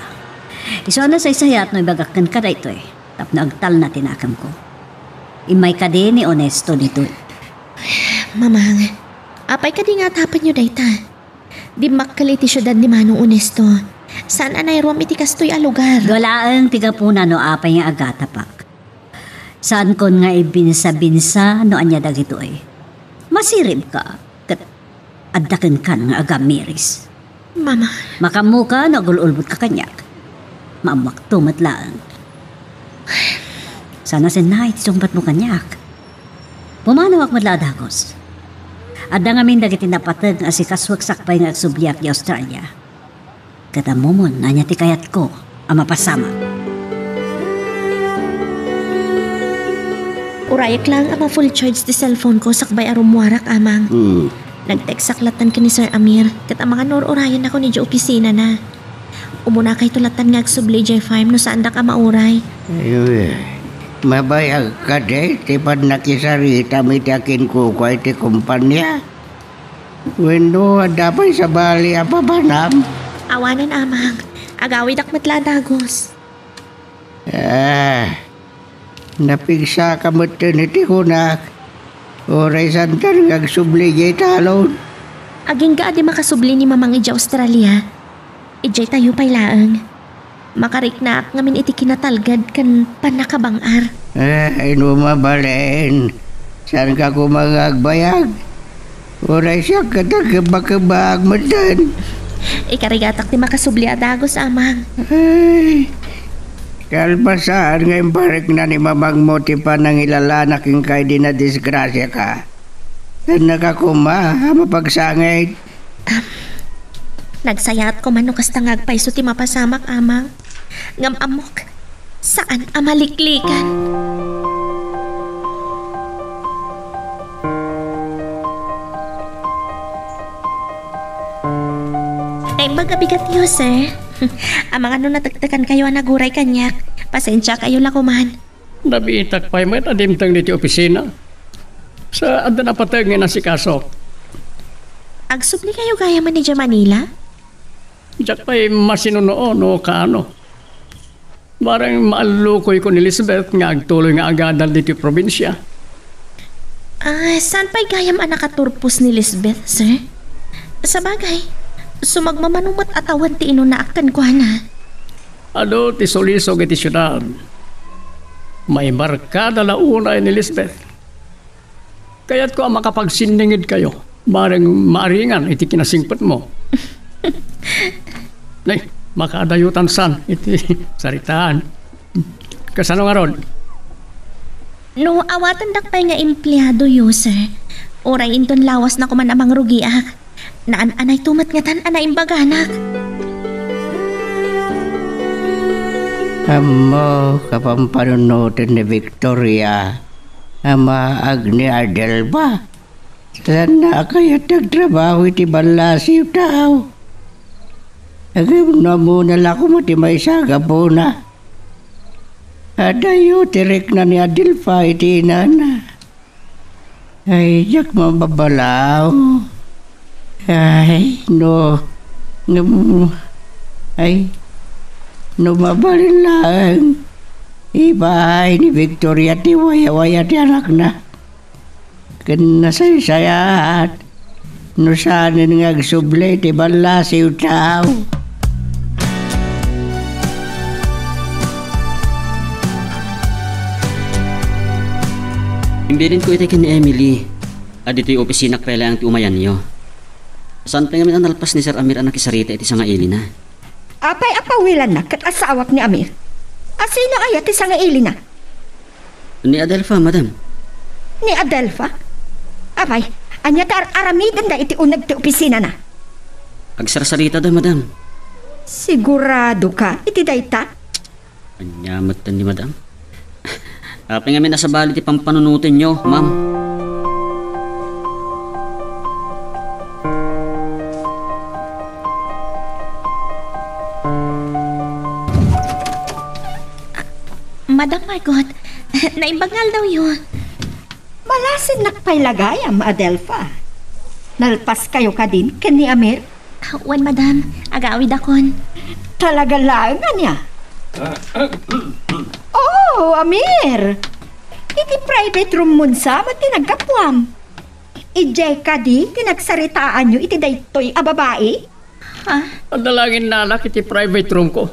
Isu a nasaysayat no ibagak kenka daytoy tapno agtalna ti nakemko. Immay kadi ni Onesto ditoy. Mamang, apay kadi nga atapenyo dayta? Dimmakkel iti siudad ni Manong Onesto. Saan a nairuam iti kastoy a lugar. Dua laeng ti gapuna no apay nga agatapak. Saankon nga ibinsa-binsa no ania dagitoy. Masiribka, ket adda kenkan nga agamiris. Mama. Makaammoka no agul-ulbotka kaniak. Maammoakto met laeng. Saan a sennay ti sungbatmo kaniak. Pumanawak met la a dagus. Adda ngamin dagiti napateg nga asikasuek sakbay nga agsubliak idiay Australia. Ket ammomon ania ti kayatko a mapasamak. Urayek laeng a ma-full charge ti cellphone ko sakbay a rummuarak, Amang. Hmm. Nag-textak lattan ken ni Sir Amir, ket amangan no ur-urayennakon idiay opisinana. Umunakayto lattan nga agsubli idiay farm no saandak a mauray. Ay, mabayag kadi ti pannakisaritam iti akinkukua iti kompania? Wenno, adda pay sabali a papanam? Awanen, Amang. Agawidak met la a dagus. Ah, napigsaka metten iti kunak. Uray saantan nga agsubli idiay talon. Agingga a di makasubli ni Mamang idiay Australia. Idiay tayo pay laeng. Makariknaak ngamin iti kinatalged ken pannakabang-ar. Eh, ay no mabalin, saanka koma nga agbayag? Uray siak ket agkebakebak metten. Ikarigatak ti makasubli a dagus, Amang. Ay, kalpasan nga imparikna ni mamangmo ti panangilalanak kenka idi nadisgrasiaka. Saannaka koma a mapagsangit. Am, nagsayaat koma no kasta nga agpayso ti mapasamak, Amang. Ngem ammok, saan a maliklikan. Naimbag a bigatyo, sir. Amangan no natektekankayo a naguray kaniak. Pasensiakayo la koman. Nabiitak pay met a dimteng ditoy opisina. Sa adda napateg nga inasikasok. Agsublikayo gayam idiay Manila? Diak pay masinuno no kaano. Bareng maallukoyko ni Lisbeth nga agtuloy nga agadal ditoy probinsia. Ah, saan pay gayam a nakaturpos ni Lisbeth, sir? Sabagay, sumagmamano met a tawen ti inunaak kenkuana. Adu ti sulisog iti siudad. Maibarkada la unay ni Lisbeth. Kayatko a makapagsinningedkayo, bareng maaringan iti kinasingpetmo. Nay, makaadayotan san iti saritaan. Kasano ngarud? No awatendak pay nga empleadoyo, sir, uray inton lawasna koman a mangrugiak, naan-anayto met ngatan a naimbaganak. Ammok a pampanunoten ni Victoria a maag ni Adelfa. Saanna a kayat ti agtrabaho iti ballasiw tao. Ngem no ammona la koma ti maysa a gapuna. Adayo ti rikna ni Adelfa iti inana. Ay, diak mababalaw. Ay, no, ngem, ay, no mabalin laeng, ibaay ni Victoria ti wayawaya ti anakna. Ken nasaysayaat no saanen nga agsubli ti ballasiw tao. Imbilinko iti ken ni Emily a ditoy opisinak pay laeng ti umayanyo. Saan pay ngamin a nalpas ni Sir Amir a nakisarita iti sangailina? Apay a pawilannak ket asawak ni Amir? A sino aya ti sangailina? Ni Adelfa, madam. Ni Adelfa? Apay, ania ti ar-aramidenda iti uneg ti opisinana? Agsarsaritada, madam. Sigurado ka iti dayta? Ania met ni madam? Apay ngamin a sabali ti pampanunotenyo, ma'am? Madam Margot, naimbag nga aldawyo. Malasinnak pay la gayam, Adelfa. Nalpaskayo kadin ken ni Amir? Ah, wen, madam. Agawidakon. Talaga laeng, ania? Oh, Amir! Iti private room mon sa met ti naggapuam. Idiay kadi ti nagsaritaanyo iti daytoy a babai? Ha? Adda la nga innalak iti private room ko.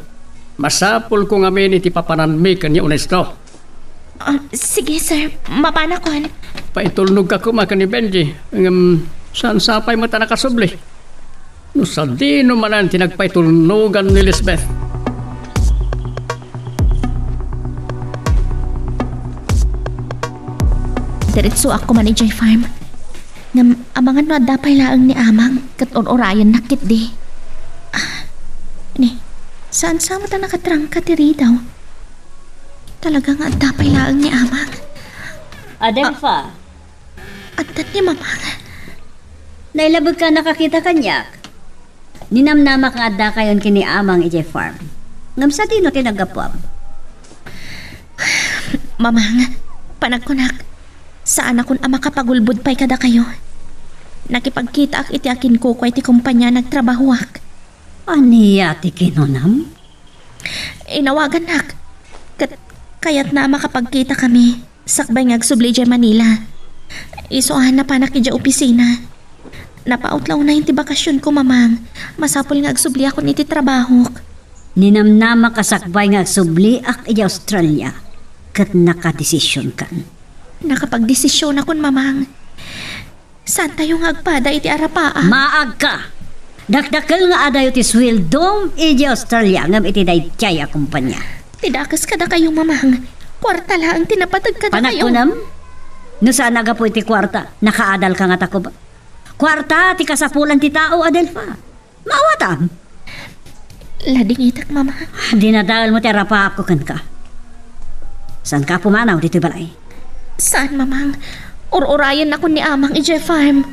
Masapulko ngamin iti papananmi ken ni Ernesto. Ah, sige, sir. Mapanakon. Paitulnogka koma ken ni Benji. Ngem, saan sapay met a nakasubli? No sadino manen ti nagpaitulnogan ni Lisbeth? Diretsoak koma idiay farm. Ngem amangan no adda pay laeng ni Amang ket ur-urayennak ketdi. Ah, ni, saan sa met a nakatrangka ti ridaw? Talaga nga adda pay laeng ni Amang. Adelfa. Ah, adda ni Mamang. Nailabek ka nakakita kaniak. Ninamnamak nga adda kayon ken ni Amang idiay farm. Ngem sadino ti naggapuam? Mamang, panagkunak, saanakon a makapagulbod pay kadakayo. Nakipagkitaak iti akinkukua iti kompania a nagtrabahoak. Ania ti kinunam? Inawagannak. Ket kayatna a makapagkitakami sakbay nga agsubli idiay Manila. Isu a napanak idiay opisina. Napaut la unay ti bakasionko, Mamang. Masapul nga agsubliakon iti trabahok. Ninamnamak a sakbay nga agsubliak idiay Australia, ket nakadesisionkan. Nakapagdesisionakon, Mamang. Saantayo nga agpada iti arapaak? Maagka! Dakdakkel nga adayo ti sueldom idiay Australia ngem iti daydiay a kompania. Ti dakes kadakayo, Mamang. Kuarta laeng ti napateg kadakayo. Panagkunam? No saan a gapu iti kuarta, nakaadalka ngata koma? Kuarta ti kasapulan ti tao, Adelfa. Maawatam? Ladingitek, Mama. Dinadaelmo ti arapaakko kenka. Saanka a pumanaw ditoy balay? Saan, Mamang. Ur-urayennakon ni Amang idiay farm.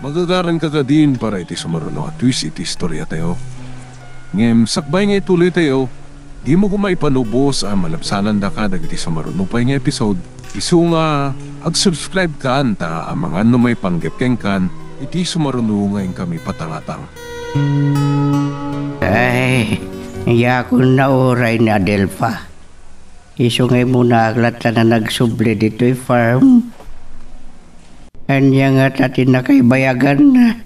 Magagaranka kadin para iti sumaruno a twist iti istoriatayo. Ngem sakbay nga ituloytayo, dimo koma ipanubos a malabsanandaka dagiti sumaruno pay nga episode. Isu nga ag-subscribe kan ta amangan no maipanggep kenkan iti sumaruno nga inkami patangatang. Ay, yakon na uray ni Adelfa. Isu nga immuna ak latta a nagsubli ditoy farm. Ania ngata ti nakaibayaganna?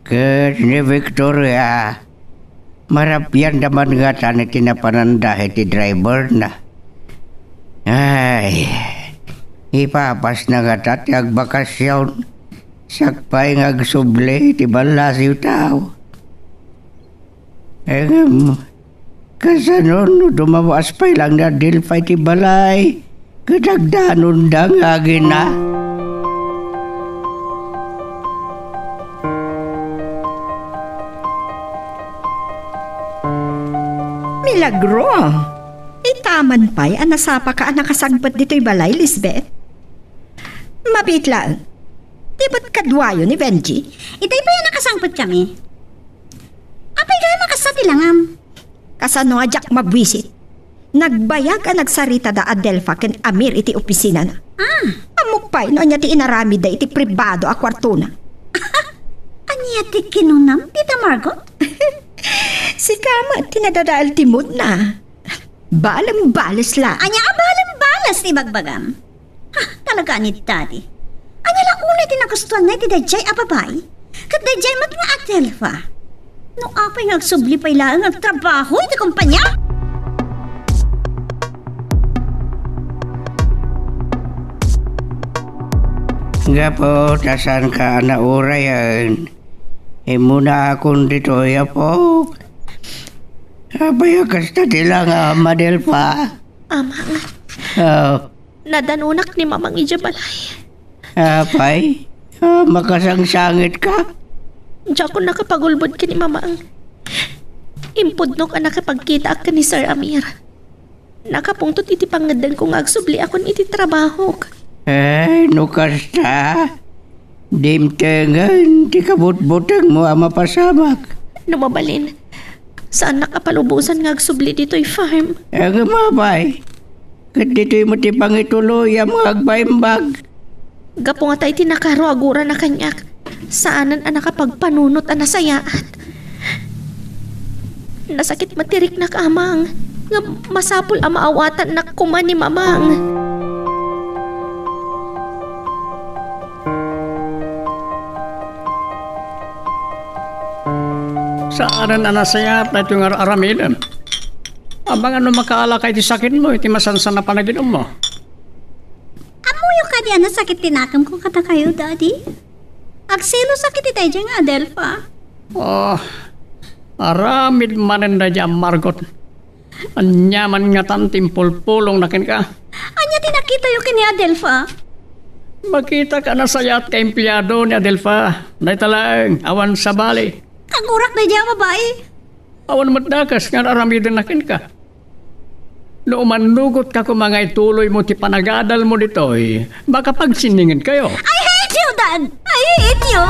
Ket ni Victoria, marabianda man ngata iti napananda iti driverna. Ay, ipapasna ngata ti agbakasion sakbay nga agsubli iti ballasiw tao. Ngem, kasano no dumawas pay laeng ni Adelfa iti balay ket agdanonda nga agina? Milagro! Ita man pay a nasapaka a nakasangpet ditoy balay, Lisbeth? Mabiit laeng. Di met kaduayo ni Benji? Itay pay a nakasangpetkami. Apay gayam a kasta ti langam? Kasano a diak mabuisit? Nagbayag a nagsarita da Adelfa ken Amir iti opisinana. Ah. Ammok pay no ania ti inaramidda iti pribado a kuartona. Ania ti kinunam, Tita Margot? Sika met ti nadadael ti moodna. Balembales la. Ania a balembales ti ibagbagam? Ha, talaga ni Daddy. Ania la unay ti nagustuanna iti daydiay a babai? Ket daydiay met nga Adelfa. No apay nga agsubli pay laeng nga agtrabaho iti kompania? Gapu ta saanka a naurayen, immunaakon ditoy, apok. Apay a kasta ti langam, Adelfa? Amang, Oh, nadanunak ni Mamang idiay balay. Apay? Ah, makasangsangitka? Diakon nakapagulbod ken ni Mamang. Impudnok a nakapagkitaak ken ni Sir Amir. Nakapungtot iti pangngeddengko nga agsubliakon iti trabahok. Ay, no kasta, dimtengen ti kabutbutengmo a mapasamak. No mabalin, saannak a palubosan nga agsubli ditoy farm. Ngem apay, ket ditoy met ti pangituloyam nga agbaimbag. Gapu nga ta iti nakaro a gurana kaniak, saanen a nakapagpanunot a nasayaat. Nasakit met ti riknak, Amang, ngem masapul a maawatannak koma ni Mamang. Saanen a nasayaat daytoy nga ar-aramidem. Amangan no makaalaka iti sakitmo iti masansan a panaginummo. Ammoyo kadi a nasakit ti nakemko kadakayo, Daddy? Agselosak iti daydiay nga Adelfa. Ah, aramid manen daydiay a margot. Ania man ngatan ti impulpulongna kenka? Ania ti nakitayo ken ni Adelfa? Makitak a nasayaat nga empleado ni Adelfa. Dayta laeng, awan sabali. Kagurak daydiay a babai. Awan met dakes nga ar-aramidenna kenka. No umannugotka koma nga ituloymo ti panagadalmo ditoy, makapagsinningedkayo. I hate you, Dad! I hate you!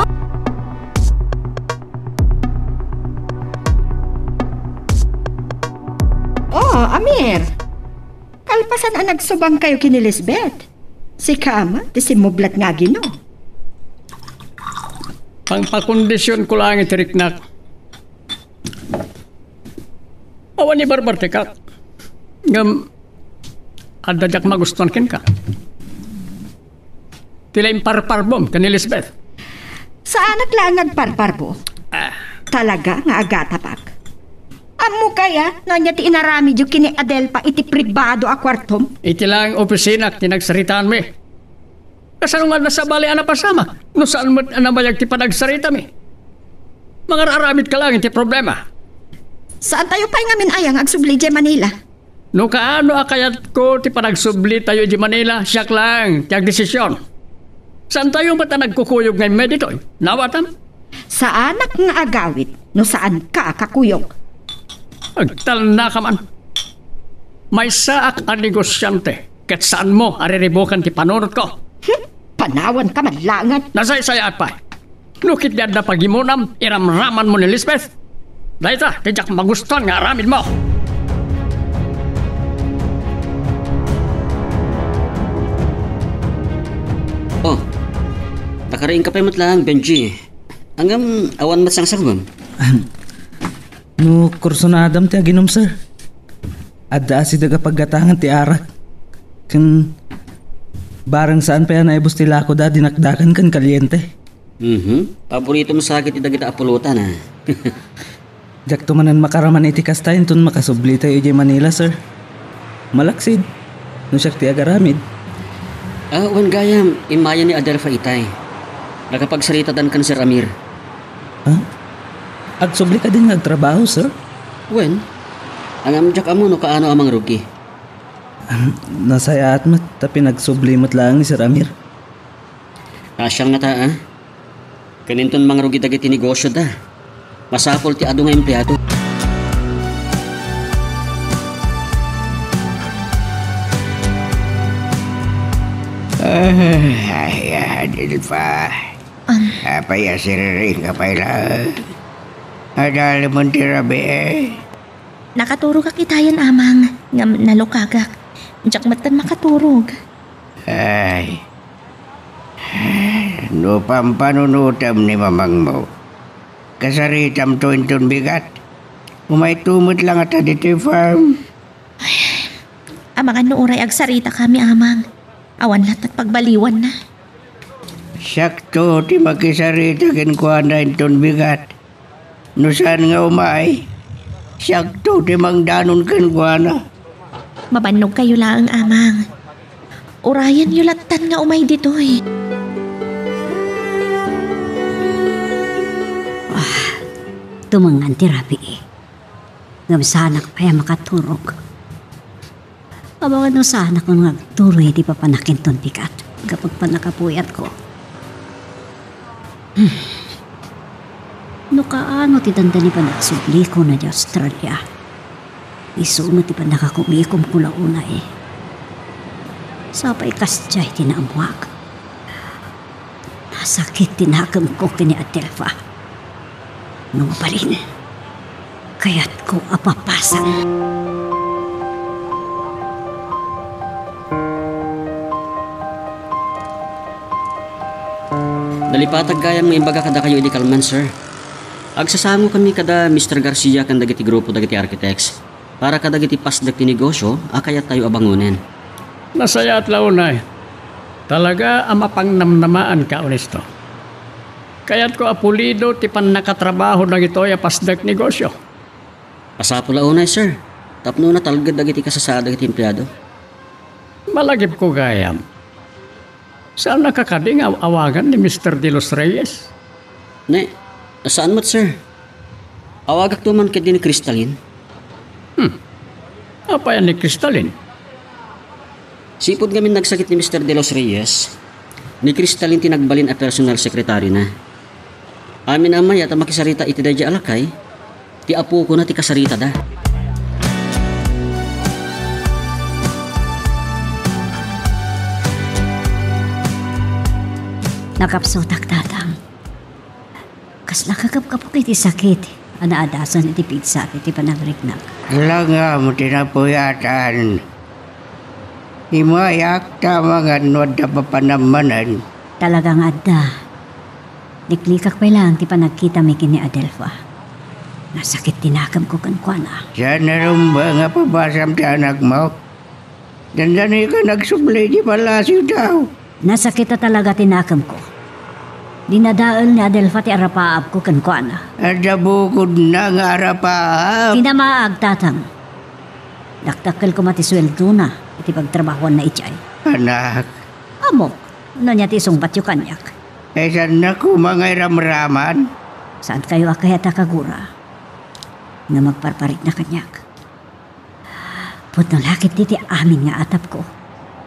Oh, Amir. Kalpasan a nagsubangkayo ken ni Lisbeth, sika met ti simmublat nga agino. Pangpakondisionko laeng iti riknak. Awan ibarbartekak. Ngem, adda diak magustuan kenka. Ti la imparparbom ken ni Lisbeth. Saanak laeng nga agparparbo. Ah. Talaga nga agatapak. Ammok aya no ania ti inaramidyo ken ni Adelfa iti pribado a kuartom? Iti laeng opisinak ti nagsaritaanmi. Kasano nga adda sabali a napasamak no saan met a nabayag ti panagsaritami? Mangar-aramidka laeng iti problema. Saantayo pay ngamin aya nga agsubli idiay Manila? No kaano a kayatko ti panagsublitayo idiay Manila, siak laeng ti agdesision. Saantayo met a nagkukuyog nga immay ditoy. Naawatam? Saanak nga agawid no saanka a kakuyog. Agtalnaka man. Maysaak a negosiante ket saanmo a riribuken ti panunotko. Hmm? Panawanka man laengen. Nasaysayaat pay. No ketdi adda pagimonam, iramramanmo ni Lisbeth. Dayta ti diak magustuan nga aramidmo. Oh, nakariingka pay met laeng, Benji. Ngem awan met sangsangmem. No kursunadam ti aginum, sir. Adda asideg a paggatangan ti arak. Ken bareng saan pay a naibus ti lako da dinakdakan ken kaliente. Mhm. Paboritom sa ket ti dagita a pulutan, a. Diakto manen makaraman iti kasta inton makasublitayo idiay Manila, sir. Malaksid, no siak ti agaramid. Ah, wen gayam, immayen ni Adelfa itay. Nakapagsaritadan ken Sir Amir. Ha? Agsubli kadin nga agtrabaho, sir? Wen, ngem diak ammo no kaano a mangrugi. Nasayaat met ta pinagsubli met laeng ni Sir Amir. Naasiam ngata, a? Ken inton mangrugi dagiti negosioda, masapul ti adu nga empleado. Ay, Adelfa. Apay a siriring ka pay laeng? Adda laeng ti rabii? Nakaturogak itayen, Amang, ngem nalukagak. Diak metten makaturog. Ay. No pampanunotem ni mamangmo, kasaritamto inton bigat. Umayto met la ngata ditoy farm. Amangan no uray agsaritakami, Amang. Awan lattan pagbaliwanna. Siakto ti makisarita kenkuana inton bigat. No saan nga umay, siakto ti mangdanon kenkuana. Mabannogkayo laeng, Amang. Urayenyo lattan nga umay ditoy. Dumangan ti rabii. Ngem saanak pay a makaturog. Amangan no saanak nga agtuloy ti papanakon ti bigat gapu iti pannakapuyatko. Hmm. No kaano ti dandani panagsubliko na di Australia, isu met ti pannakakumikom ko la unay. Sapay kasdiay ti naammuak. Nasakit ti nakemko ken ni Adelfa. No mabalin, kayatko a papasan. Nalipatag gayam nga imbaga kadakayo idi kalman, sir. Agsasangokami kada Mister Garcia ken dagiti grupo dagiti architects para kadagiti pasdek ti negosio a kayattayo a bangonen. Nasayaat la unay. Talaga a mapangnamnamaanka, Honesto. Kayatko a pulido ti pannakatrabaho dagitoy a pasdek negosio. Masapul a unay, sir, tapno natalged dagiti kasasaad dagiti empleado. Malagipko gayam. Saannaka kadi nga aw-awagan ni Mister De Los Reyes? Ne, saan met, sir. Awagakto man ketdi ni Crystalline. Hmm. Apay a ni Crystalline? Sipud ngamin nagsakit ni Mister De Los Reyes, ni Crystalline ti nagbalin a personal secretary na. Amin a mayat a makisarita iti daydiay a lakay, ti apokona ti kasaritada. Nakapsutak, Tatang. Kasla kakapkapok iti sakit a naadasan iti pigsa iti panagriknak. Alagam ti napuyatan. Imayak ta amangan no adda papanam manen. Talaga nga adda. Liklikak pay laeng ti panagkitami ken ni Adelfa. Nasakit ti nakemko kenkuana. Saan a rumba nga pabasam ti anakmo? Dandani ka nagsubli iti palasio daw. Nasakit a talaga ti nakemko. Dinadael ni Adelfa ti arapaabko kenkuana. Adda bukodna nga arapaab. Ti namaag, Tatang. Dakdakkel koma ti sueldona iti pagtrabahoanna idiay. Anak. Ammok, no ania ti isungbatyo kaniak. Ay, saannak koma nga iramraman? Saankayo a kayat a kagura nga magparparikna kaniak. Pudno la ketdi ti amin nga atapko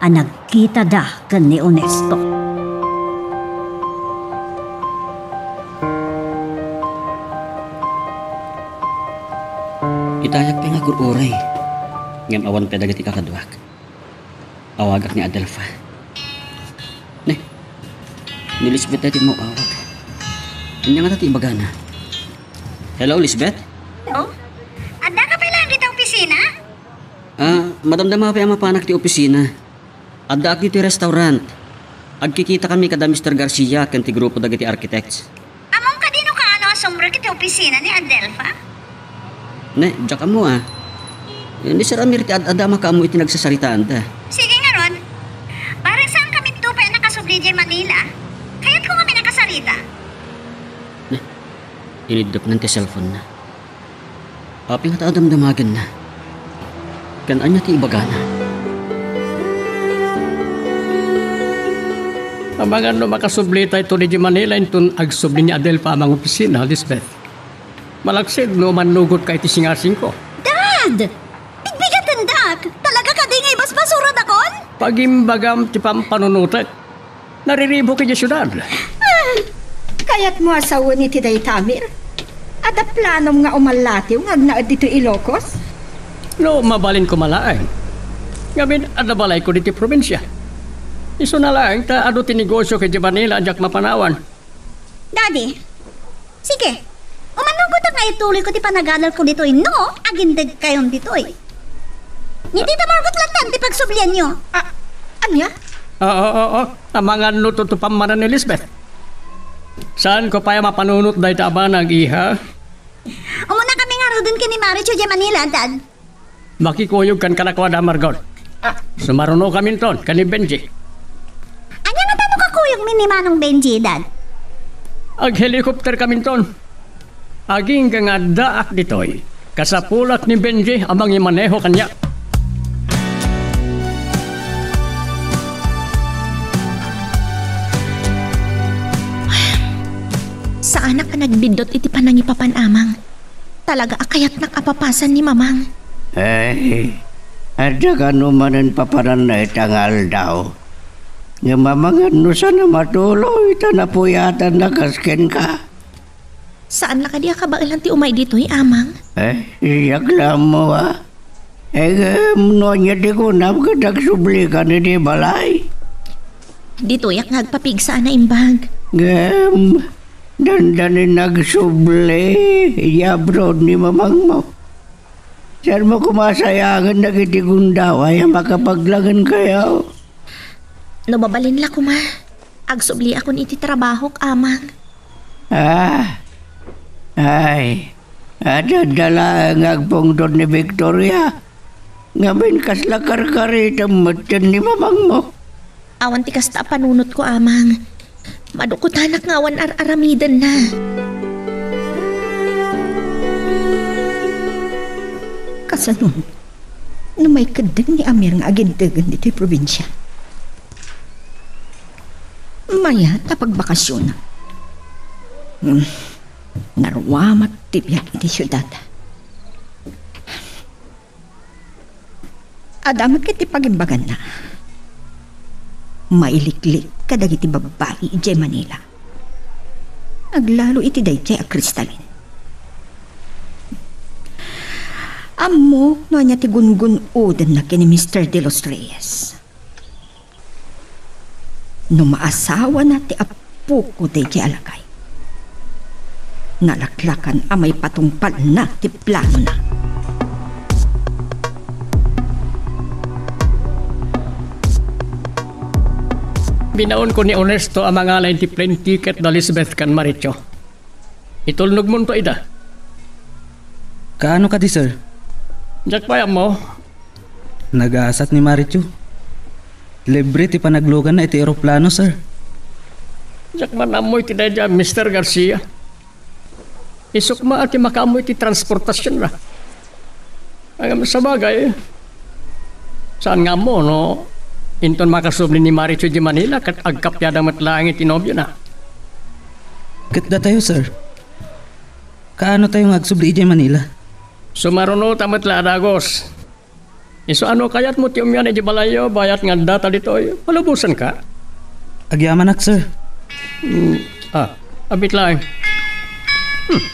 a nagkitada ken ni Honesto. Itayak pay nga agur-uray, ngem awan pay dagiti kakaduak. Awagak ni Adelfa. Ne, ni Lisbeth ti maawag. Ania ngata ti ibagana? Hello, Lisbeth? Hello? Addaka pay laeng dita opisina? Ah, madamdama pay a mapanak ti opisina. Addaak ditoy restaurant. Agkikitakami kada Mister Garcia ken ti grupo dagiti architects. Ammom kadi no kaano a sumrek iti opisina ni Adelfa? Ne, diak ammo a. Ni Sir Amir ti ad-adda a makaammo iti nagsasaritaanda. Sige ngarud. Bareng saankami pay a nakasubli idiay Manila, kayatko ngamin a kasarita. Ne, iniddepnan ti cellphone-na. Apay ngata a damdamagenna? Ken ania ti ibagana? Amangan no makasublitayto idiay Manila inton agsubli ni Adelfa a mangopisina, Lisbeth. Malaksid no mannugotka iti singasingko. Dad! Bigbigatendak! Talaga kadi nga ibasbasuradakon? Pagimbagam ti pampanunotek. Nariribuk idiay siudad. Ah, kayatmo a sawen iti dayta, Amir? Adda planom nga umallatiw nga agnaed ditoy Ilocos? No, mabalin koma laeng. Ngamin, adda balayko ditoy probinsia. Isuna laeng ta adu ti negosio idiay Manila a diak mapanawan. Daddy, sige. Umannugotak nga ituloyko ti panagadalko ditoy no agindegkayon ditoy. Ngem dita margot latta ti pagsublianyo. Ah, ania? Oo, oo, oo. Amangan no tutupam manen ni Lisbeth. Saanko pay a mapanunot dayta a banag, iha? Umunakami ngaruden ken ni Maricho idiay Manila, Dad. Makikuyogkan kadakuada, Margot. Ah. Sumarunokaminton ken ni Benji. Ania ngata no kakuyogmi ni Manong Benji, Dad? Aghelicopterkaminton. Agingga nga addaak ditoy, kasapulak ni Benji a mangimaneho kaniak. Saanak a nagbiddut iti panangipapan, Amang. Talaga a kayatnak a papasan ni Mamang. Ay, adda kano manen papananna ita nga aldaw. Ngem amangan no saan a matuloy ta napuyatanna kas kenka. Saan la kadi a kabaelan ti umay ditoy, Amang? Eh, siak la ammo, a. Eh, ngem no ania ti kunam ket agsublika iti balay? Ditoyak nga agpapigsa a naimbag. Ngem, dandanin agsubli, iya abroad ni mamangmo. Saanmo koma a sayangen dagiti gundaway a makapaglangen kayo? No mabalin la koma, agsubliakon iti trabahok, Amang. Ah, ay, adda laeng nga agpungtot ni Victoria. Ngamin kasla karkaritem met ken ni mamangmo. Awan ti kasta a panunotko, Amang. Madukutanak nga awan ar-aramidenna. Kasano no maikeddeng ni Amir nga agindegen ditoy probinsia? Mayat a pagbakasiona. Hmm. Narua met ti biag iti siudad. Adda met ket ti pagimbaganna. Mailiklik kadagiti babbai idiay Manila. Aglalo iti daydiay a Kristalin. Ammok no ania ti gungun-odenna ken ni Mister De Los Reyes. No maasawana ti appoko daydiay a lakay, nalaklakan a maipatungpalna ti planona. Binaonko ni Ernesto a mangala iti plane ticket da Lisbeth ken Marichu. Itulnogmonto ida. Kaano kadi, sir? Diak pay ammo. Nagasat ni Marichu. Libre ti panagluganna iti eroplano, sir. Diak man ammo iti daydiay a Mister Garcia. Isukma a ti makaammo iti transportasionna. Ngem sabagay, saan nga ammo no inton makasubli ni Marichu idiay Manila ket agkappia da met laeng iti nobiona. Ket datayo, sir? Kaano tayo nga agsubli idiay Manila? Sumarunota met la a dagus. Isu a no kayatmo ti umian idiay balayyo, bayat nga addata ditoy, malubosanka. Agyamanak, sir. Hmm, ah, abit laeng. Hmm.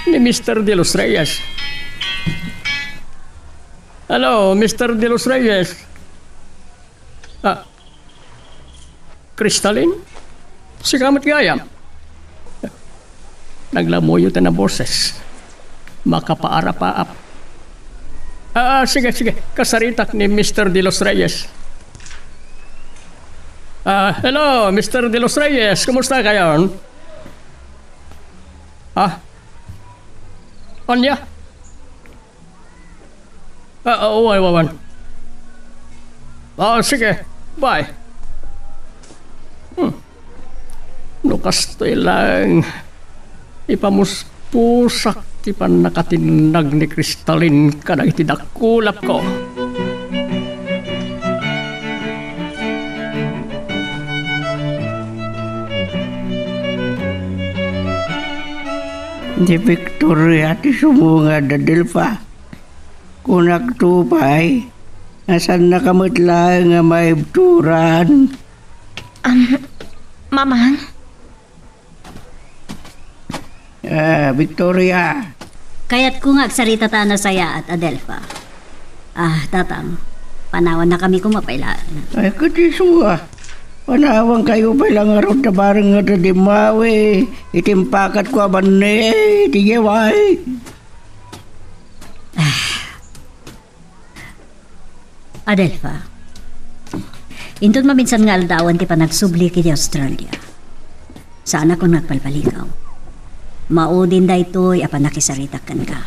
Ni Mister De Los Reyes. Hello, Mister De Los Reyes. Ah, Kristalin? Sika met gayam? Naglamuyo ti naboses. Makapaarapaap. Ah, sige, sige. Kasaritak ni Mister De Los Reyes. Ah, hello, Mister De Los Reyes. Kumusta kayon? Ah? Ania? Ah, ah, awan, awan. Ah, sige. Bye. Hmm. No kastoy lang, ipamuspusak ti pannakatinnag ni Kristalin kadagiti dakulapko. Ni Victoria ti sumungad, Adelfa. Kunakto pay, a saannaka met laeng a maibturan. Am, Mamang? Ah, Victoria. Kayatko nga agsaritata a nasayaat, Adelfa. Ah, Tatang, panawannakami koma pay laeng. Ay, ket isu a. Panawankayo pay la ngarud ta bareng nga dimmawi iti impakatko a banne iti jeway. Adelfa, inton maminsan nga aldawen ti panagsubli iti Australia, saanakon nga agbalbaligaw. Maudin daytoy a pannakisaritak kenka.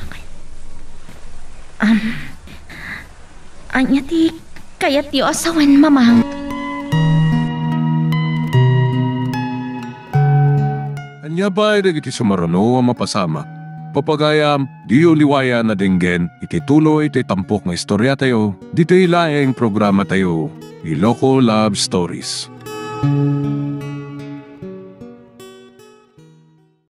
Am, ania ti kayatyo a sawen, Mamang? Ania pay dagiti sumaruno a mapasamak? Papagayam, diyo liwayan a denggen iti tuloy ti tampok nga istoriatayo, ditoy laeng programatayo, Iloko Love Stories.